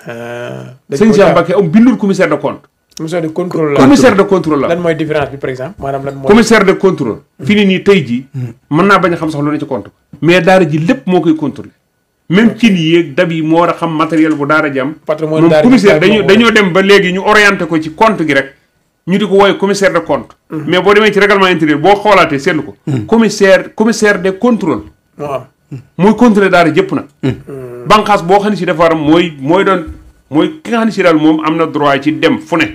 Sëñ Cheikh Mbacké am bindul commissaire de compte
commissaire de contrôle la lan mooy différence bi par exemple maanaam lan mooy
commissaire de contrôle fi ni nii tey jii mën naa bañ a xam sax lu ne ci compte mais daara ji lépp moo koy contrôler même cin yéeg dab yi moo war a xam matériel bu daara ji am moom commissaire dañoo dem ba léegi ñu orienté ko ci compte gi rek ñu di ko wooye commissaire de compte mais boo demee ci règlement intérieur boo xoolaatee seetlu ko commissaire de contrôle
moo am
mooy contrôler daara jëpp nag banqaas boo xam ne si dafa war mooy ki nga xam ne si daal moom am na droit ci dem fu ne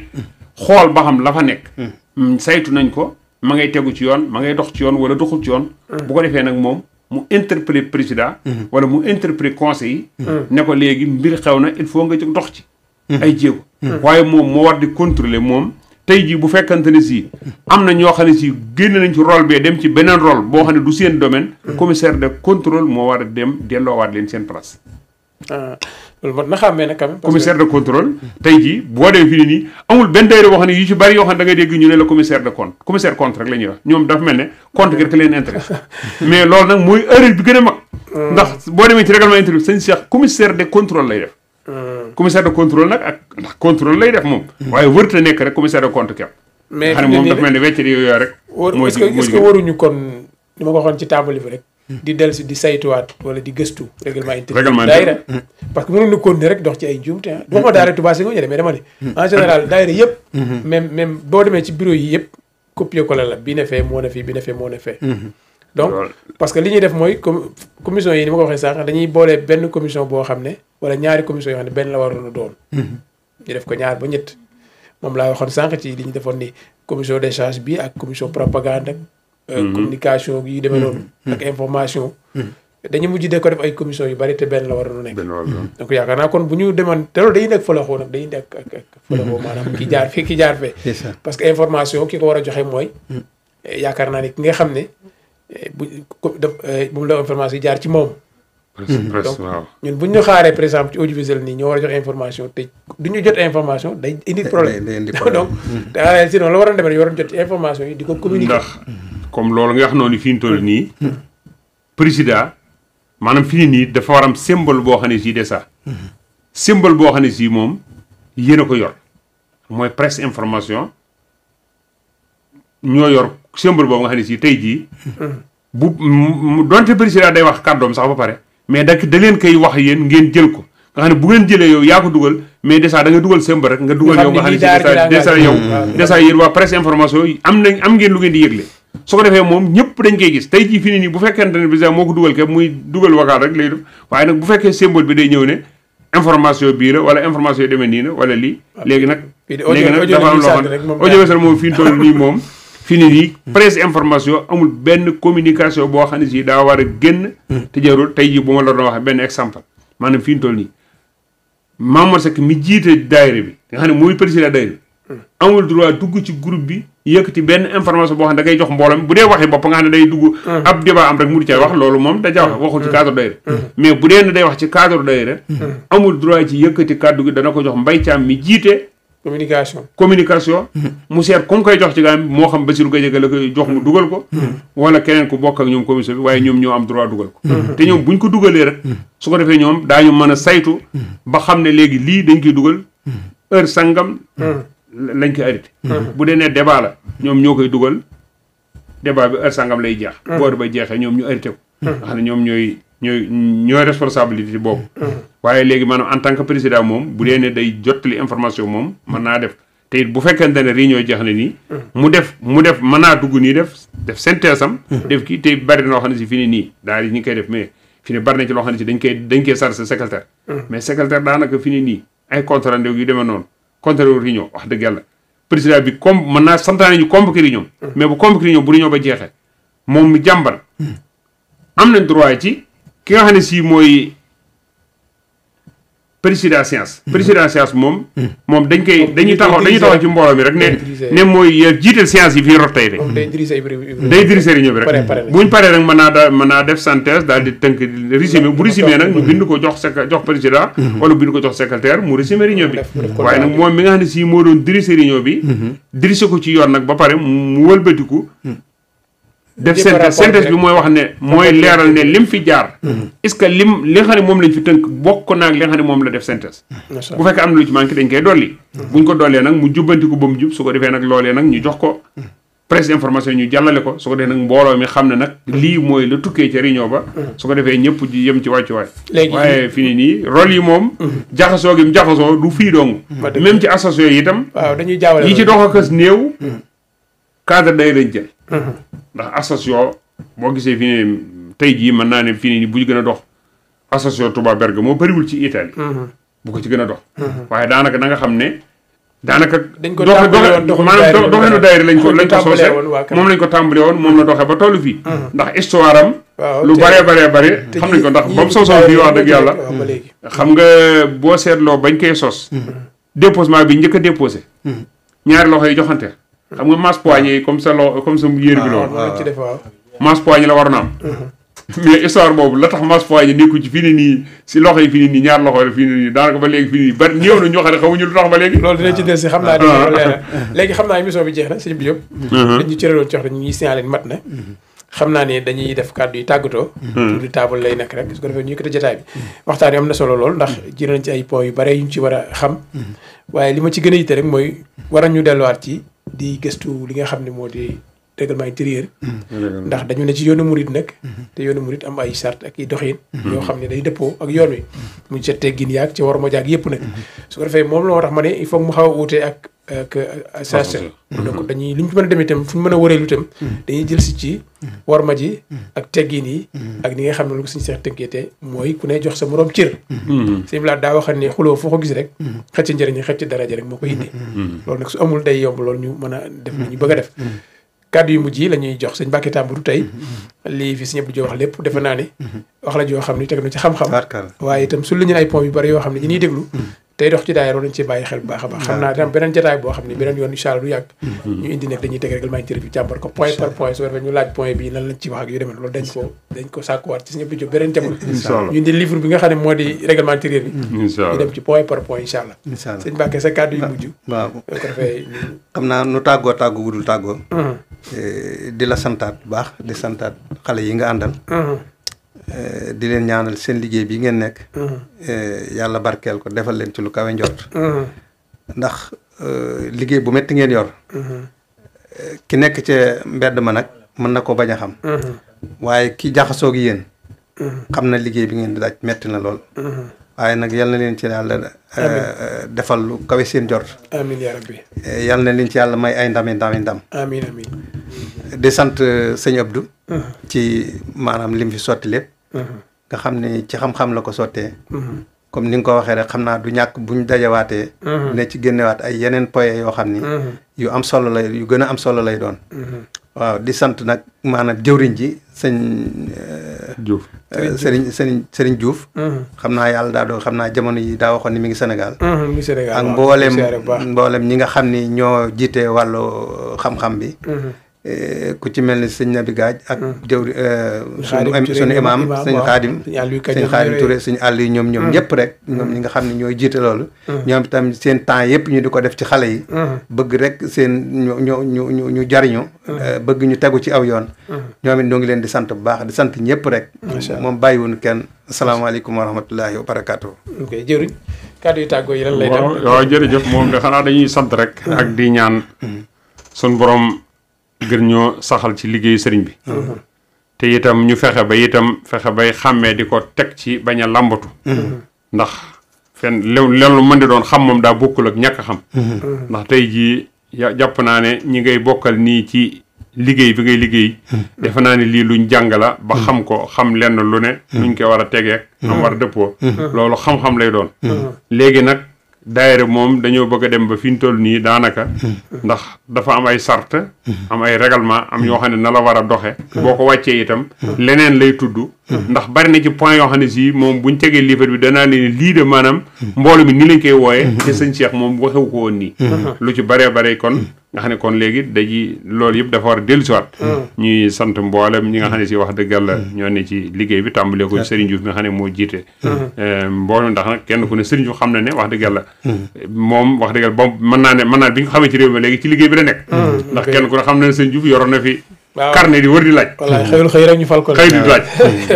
xool ba xam la fa nekk saytu nañ ko ma ngay tegu ci yoon ma ngay dox ci yoon wala doxul ci yoon bu ko defee nag moom mu interpeller président wala mu interpeller conseil yi ne ko léegi mbir xew na il faut nga jóg dox ci ay jéego waaye moom moo war di contrôler moom tey jii bu fekkante ne si am na ñoo xam ne si génn nañ ci rôle bee dem ci beneen rôle boo xam ne du seen domaine commissaire de contrôle moo war a dem delloowaat leen seen place
loolu mot na xàmmee nag quand même
commissaire de contrôle tey jii boo dee fii nii amul benn daayira boo xam ne yu ci bari yoo xam ne da ngay dégg ñu ne la commissaire de compte commissaire compte rek la ñuy wax ñoom dafa mel ne compte gi rek leen intéresse mais loolu nag mooy erreur bi gën a mag ndax boo demee ci règlement intérieur sëñ Cheikh commissaire de contrôle lay def commissaire de contrôle nag ak ndax contrôle lay def moom waaye wërta nekk rek commissaire de compte kepp
mais
xam ne moom dafa mel ne weccet yooyu rek
est-ce que waruñu kon ni ma ko waxoon ci table bi rek di dellu si di saytuwaat wala di gëstu règlement intérieur daayira parce que mënoon na continuer rek dox ci ay njuumte du ma daara Touba si nga ñëwee mais dama ne en général daayira yëpp même boo demee ci bureau yi yëpp copier ko la bii ne fee moo ne fii bi ne fee moo ne fee donc parce que li ñuy def mooy commission yi ni ma ko waxee sànq dañuy boole benn commission boo xam ne wala ñaari commission yoo xam ne benn la waroon a doon. ñu def ko ñaar ba ñett moom laa waxoon sànq ci li ñu defoon ni commission d'échange bi ak commission propagande ak communication yi demee noonu. ak information. dañu mujj de ko def ay commission yu bari te benn la waroon a nekk. donc yaakaar naa kon bu ñu demoon te loolu dañuy nekk fëlaxoo nag dañuy nekk ak fëlaxoo maanaam ki jaar fii ki jaar fee. parce que information ki ko war a joxe mooy. yaakaar naa ne ki nga xam ne bu la information yi jaar ci moom. donc ñun bu ñu xaaree par exemple ci audiovisuel nii ñoo war a joxe information te du ñu jot information day indi problème. donc sinon la waroon demee ñu waroon jot information yi di ko communiquer.
ndax comme loolu nga wax noonu fi ñu toll nii. président. maanaam fii nii dafa war am symbole boo xam ne sii de ça symbole boo xam ne sii moom yéen a ko yor mooy presse information ñoo yor symbole boobu nga xam ne sii tey jii bu donte président day wax kàddoom sax ba pare mais da leen koy wax yéen ngeen jël ko nga xam ne bu ngeen jëlee yow yaa ko dugal mais déjà da nga dugal symbole rek nga dugal yow nga xam ne déjà yow déjà yéen waa presse information am ngeen lu ngeen di yëgle su ko defee moom ñëpp dañ koy gis tey jii fii nii bu fekkente ne président moo ko dugal ke muy dugal wakaal rek lay def waaye nag bu fekkee symbole bi day ñëw ne information bii la wala information yi demee nii la wala lii léegi nag dafa am loo xam ne audiovisuel moom fi ñu toll nii moom fi ni nii presse information amul benn communication boo xam ne si daa war a génn te jarul tey jii bu ma la doon waxee benn exemple maanaam fi ñu toll nii Mamour Seck mi jiite daayira bi nga xam ne mooy président daayira bi amul droit dugg ci groupe bi yëkkati benn information boo xam ne da ngay jox mbooloo bu dee waxee bopp nga xam ne day dugg ab débat am rek mu di cay wax loolu moom da ca wax waxul ci cadre daayira mais bu dee ne day wax ci cadre daayira amul droit ci yëkkati kàddu gi dana ko jox Mbaye Thiam mi jiite communication mu seet comme koy jox ci gaam moo xam Bassirou Gadiaga la koy jox mu dugal ko wala keneen ku bokk ak ñoom commission bi waaye ñoom ñoo am droit dugal ko te ñoom buñ ko dugalee rek su ko defee ñoom daañu mën a saytu ba xam ne léegi lii dañ koy dugal heure sangam lañ koy arrêté bu dee ne débat la ñoom ñoo koy dugal débat bi heure sangam lay jeex boor ba jeexee ñoom ñu arrêté ko nga xam ne ñoom ñooy responsabilité boobu waaye léegi maanaam en tant que président moom bu dee ne day jottali information moom mën naa def te it bu fekkente ne réunion jeex na nii mu def mën naa dugg nii def synthèse am def kii te bari na loo xam ne si fi ne nii daal di ñu ngi koy def mais fi ne bari na ci loo xam ne si dañ koy chargé secrétaire mais secrétaire daanaka fi ne nii ay compte rendu yu demee noonu compte rendu réunion wax dëgg yàlla président bi comme mën naa santaane ñu convoqué réunion mais bu convoqué réunion bu réunion ba jeexee moom mi jàmbal am nañ droit ci ki nga xam ne si mooy président séance moom dañuy taxaw ci mbooloo mi rek ne mooy jiital séance yi fii rot tey de day dirigé réunion bi rek buñ paree rek mën naa def synthèse daal di tënk résumé bu résumé nag ñu bind ko jox président wala bind ko jox secrétaire mu résumé réunion bi waaye nag moom mi nga xam ne si moo doon dirigé réunion bi dirigé ko ci yoon nag ba pare mu wëlbatiku def synthèse bi mooy wax ne mooy leeral ne lim fi jaar est-ce que li nga xam ne moom lañ fi tënk bokk naag li nga xam ne moom la def synthèse bu fekkee am na lu ci manqué dañ koy dolli buñ ko dollee nag mu jubbanti ko ba mu jub su ko defee nag loolee nag ñu jox ko presse information ñu jàllale ko su ko defee nag mbooloo mi xam ne nag lii mooy la tukkee ca réunion ba su ko defee ñëpp ji yem ci wàccuwaay waaye fi ni nii rôle yi moom jaxasoo gi mu jaxasoo du fii dong même ci association yi itam yi ci dox akas néew cadre day lañ jël ndax association boo gisee fi ne tey jii mën naa ne fii nii bu ñu gën a dox association Touba Bergamo moo bëriwul ci Italie bu ko ci gën a dox waaye daanaka da nga xam ne daanaka maanaam doxeenu daayira lañ ko soosee moom lañ ko tàmbale woon moom la doxee ba tollu fii ndax histoire am lu bare xam nañ ko ndax ba mu soosoo fii wax dëgg yàlla xam nga boo seetloo bañ koy sos déposement bi njëkk a déposé ñaari loxo yi joxante xam nga masse poignée comme sa yéer bi la woon masse poignée la war na am mais histoire boobu la tax masse poignée nekku ci fii ne nii si loxo yi fii ne nii ñaar loxo la fii ne nii daanaka ba léegi fii nii bari néew na ñoo xam ne xamuñu lu tax ba léegi
loolu dinañ ci del si xam naa léegi xam naa émission bi jeex na sëñ bi yëpp dañu cëraloon ci wax ñu ngi signalé mat na xam naa ne dañuy def kàddu yi tàggatoo tour di table lay nekk rek su ko defee ñu yëkkati jotaay bi waxtaan yi am na solo lool ndax jël nañ ci ay points yu bare yu ñu ci war a xam waaye li ma ci gën a yitte rek mooy war ñu delluwaat ci di gëstu li nga xam ne moo di règlement intérieur ndax dañu ne ci yoonu murit nag te yoonu murit am ay charte ak i doxin yoo xam ne day dëppoo ak yoon wi mu ca teggin yaag ci war ma jaag yëpp nag su ko defee moom la moo tax ma ne il faut mu xaw a uute ak ak association. donc dañuy lu ñu mën a demee itam fu ñu mën a wëreelu itam dañuy jël si ci warma ji ak teggin yi ak ni nga xam ne lu ko suñu seex tënkeete mooy ku ne jox sa morom cër. sëñ Blaat daa waxal ne xuloo foo ko gis rek xëcc njëriñ xëcc daraja rek moo ko indi. loolu nag su amul day yomb loolu ñu mën a def li ñu bëgg a def. kàddu yu mujj yi la ñuy jox sëñ Mbàkke Tambadou tey lii fi sëñ Abdou wax lépp defe naa ne wax la joo xam ne teg na ci xam-xam waaye itam su lu ñu ay points yu bari yoo xam ne ñi ñuy déglu tey dox ci daayira nañ ci bàyyi xel bu baax a baax xam naa tam beneen jotaay boo xam ne beneen yoon incha allah du yàgg ñu indi nekk dañuy teg règlement intérieur bi càmbar ko point par point su defee ñu laaj point bi nan lañ ci wax ak yu demee loolu dañ ko sàkkuwaat ci sëñ Abdou Diop beneen jamono ñu indi livre bi nga xam ne moo di règlement intérieur bi ñu dem ci point par point incha allah sëñ Mbàkke sa kàddu yu mujj
waaw
ko defee
xam naa nu tàggoo gudul tàggoo di la santaat bu baax di santaat xale yi nga àndal di leen ñaanal seen liggéey bi ngeen nekk yàlla barkeel ko defal leen ci lu kawe njort ndax liggéey bu métti ngeen yor ki nekk ca mbedd ma nag mën na ko bañ a xam waaye ki jaxasoo gi yéen xam na liggéey bi ngeen di daj métti na lool waaye nag yal na leen ci yàlla defal lu kawe seen jort
amiin yaa rabbi
yal na leen ci yàlla may ay ndam
amiin amiin
di sant sëñ Abdou ci maanaam lim fi sotti lépp nga xam ne ci xam-xam la ko sottee comme ni nga ko waxee rek xam naa du ñàkk buñ dajawaatee ne ci génnewaat ay yeneen point yoo xam ni yu am solo lay yu gën a am solo lay doon waaw di sant nag maanaam jëwriñ ji sëñ
Diouf
Serigne Diouf xam naa yàlla daa doon xam naa jamono yi daa waxoon ni mi ngi Sénégal ak mboolem ñi nga xam ni ñoo jiite wàllu xam-xam bi ku ci mel ni sëñ Nabi Gaaj ak jëwri suñu imam sëñ Xaadim Touré sëñ àll yi ñoom ñëpp rek ñoom ñi nga xam ne ñooy jiite loolu ñoom itam seen temps yëpp ñu di ko def ci xale yi bëgg rek seen ñu jariñu bëgg ñu tegu ci aw yoon ñoom it ñoo ngi leen di sant bu baax di sant ñëpp rek moom bàyyiwuñu kenn asalaamaaleykum wa rahmatullahi wa barakaatu.
ok jëwriñ kàddu yu tàggoo yi lan lay dem
waaw jërëjëf moom de xanaa dañuy sant rek ak di ñaan sun borom gën ñoo saxal ci liggéeyu sëriñ bi te itam ñu fexe bay xàmmee di ko teg ci bañ a làmbatu ndax lu mën di doon xam moom daa bokkul ak ñàkk xam ndax tey jii jàpp naa ne ñi ngay bokkal nii ci liggéey bi ngay liggéey defe naa ne lii luñ jàng la ba xam ko xam lenn lu ne nuñ koy war a tegeek am war a dëppoo loolu xam-xam lay doon léegi nag daayira moom dañoo bëgg a dem ba fi ñu toll nii daanaka ndax dafa am ay sart am ay règlement am yoo xam ne na la war a doxe boo ko wàccee itam leneen lay tudd ndax bari na ci point yoo xam ne si moom buñ tegee livre bi danaa leen lii de maanaam mboolu mi ni lañ koy wooyee te sëñ Cheikh moom waxewu ko woon nii lu ci baree bare kon nga xam ne kon léegi daji loolu yëpp dafa war a dellusiwaat ñuy sant mboolem ñi nga xam ne si wax dëgg yàlla ñoo ne ci liggéey bi tàmbalee ko Serigne Diouf mi nga xam ne moo jiite mboolem ndax nag kenn ku ne Serigne Diouf xam na ne wax dëgg yàlla moom wax dëgg yàlla ba mën naa bi nga xamee ci réew mi léegi ci liggéey bi la nekk ndax kenn ku ne xam na ne Serigne Diouf yoroon na fi carnet di wër di laaj
xëy rek ñu fal ko
xëy di laaj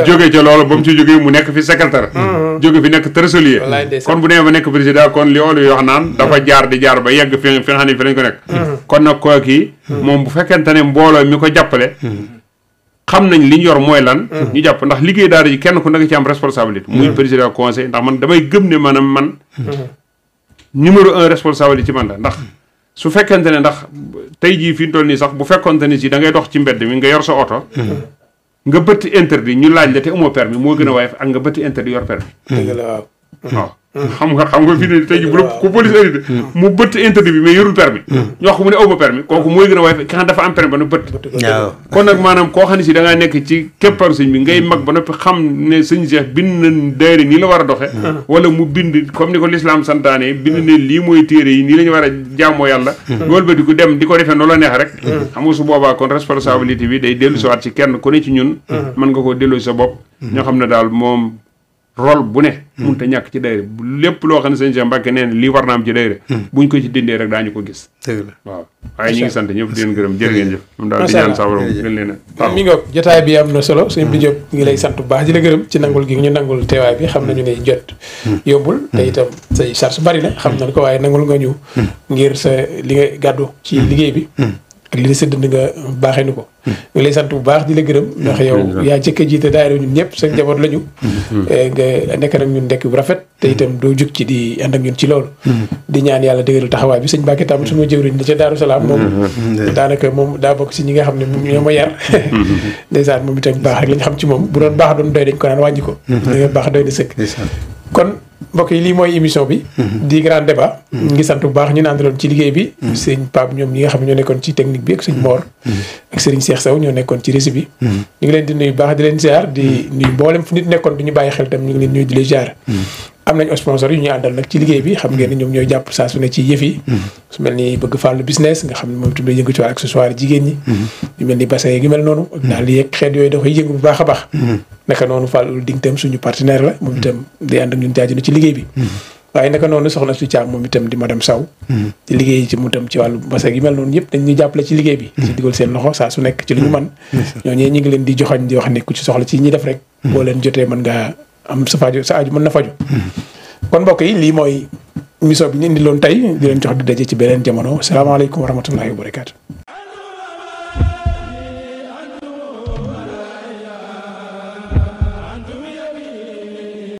jógee ca loolu ba mu ci jógee mu nekk fi secrétaire jóge fi nekk trésorier kon bu nee ba nekk président kon li olu yoo xam naan dafa jaar di jaar ba yegg fi nga xam ne fi lañ ko nekk kon nag kooki moom bu fekkente ne mbooloo mi ko jàppale xam nañ li ñu yor mooy lan ñu jàpp ndax liggéey daara ji kenn ku nekk ci am responsabilité muy président conseil ndax man damay gëm ne maanaam man numéro 1 responsabilité ci man la ndax su fekkente ne ndax tey jii fi mu toll nii sax bu fekkonte ne si da ngay dox ci mbedd mi nga yor sa oto nga bëtt interdit ñu laaj la te amoo permis moo gën a waaye ak nga bëtt interdit yor permis
dëgg la
waaw xam nga fi ne tey jii bu la ko police arrêté mu bëtt interdit bi mais yorul permis ñu wax ko mu ne awma permis kooku mooy gën a waaye ki xam dafa am permis ba nu bëtt kon nag maanaam koo xam ne si da ngaa nekk ci kepparu sëñ bi ngay mag ba noppi xam ne sëñ Cheikh bind na daayira nii la war a doxe wala mu bind comme ni ko l'islam santaane bind ne lii mooy téere yi nii la ñu war a jaamoo yàlla loolu ba di ko dem di ko defee noonu la neex rek xam nga su boobaa kon responsabilité bi day dellu si waat ci kenn ku ne ci ñun mën nga koo dellu si sa bopp ñoo xam ne daal moom rôle bu ne mun te ñàkk ci daayira lépp loo xam ne sëñ Cheikh Mbacke nee na lii war na am ci daayira buñ ko ci dindee rek daañu ko gis waaw waaye ñu ngi sant ñëpp di leen gërëm jërë ngeen jëf moom daal di ñaan sa borom gën leen a
mi ngoog jotaay bi am na solo sëñ Abdou Diop ngi lay sant bu baax di la gërëm ci nangul gi ñu nangul teewaay bi xam nañu ne jot yombul te itam say charge bari na xam nañ ko waaye nangul nga ñu ngir sa li nga gàddu ci liggéey bi ak li la sëdd nga baaxee nu ko. ñu lay sant bu baax di la gërëm. ndax yow yaa jëkk a jiite daayira ñun ñëpp sa njaboot lañu. nga nekk nag ñun ndekk bu rafet. te itam doo jug ci di ànd ak ñun ci loolu. di ñaan yàlla dëgëral taxawaay bi sëñ Mbacke tamit sunu jëwriñ di ca Daaru Salaam moom. daanaka moom daa bokk si ñi nga xam ne ñoo ma yar. ndeysaan moom itam baax rek lañ xam ci moom bu doon baax doon doy dañ ko naan wàññi ko. baax doy na sëkk. kon mbokk yi lii mooy émission bi. di grand débat. ngi sant bu baax ñu naan àndaloon ci liggéey bi. sëñ Pape ñoom ñi nga xam ne ñoo nekkoon ci technique bi ak sëñ Mor. ak Serigne Cheikh Sow ñoo nekkoon ci régie bi. ñu ngi leen di nuyu baax di leen ziar di nuyu mboolem fu nit nekkoon du ñu bàyyi xel tam ñu ngi leen nuyu di leen ziar. am nañ sponsor yu ñu àndal nag ci liggéey bi xam ngeen ne ñoom ñooy jàpp saa su ne ci yëf yi. su mel ni bëgg fàllu business nga xam ne moom itam day yëngu ci wàllu accessoire jigéen ñi. yu mel ni bassin yi mel noonu. ak daal di yeeg xeet yooyu da koy yëngu bu baax a baax. naka noonu Fallou Ding tam suñu partenaire la moom itam day ànd ak ñun jaajëfal ci liggéey bi. waaye naka noonu soxna su Thiam moom itam di madame Sow. di liggéey ci mu itam ci wàllu bassin yi mel noonu yëpp dañ ñu jàppale ci liggéey bi. ci digal seen loxo saa su nekk ci lu ñu mën. ñooñu ñu ngi leen di joxañ di wax ne ku ci soxla ci ñi def rek. boo leen jotee mën ngaa am sa aju mën na faju kon mbokk yi lii mooy émission bi ñu indi loon tey di leen jox di daje ci beneen jamono salaamaaleykum wa rahmatullahi wa barakaatu.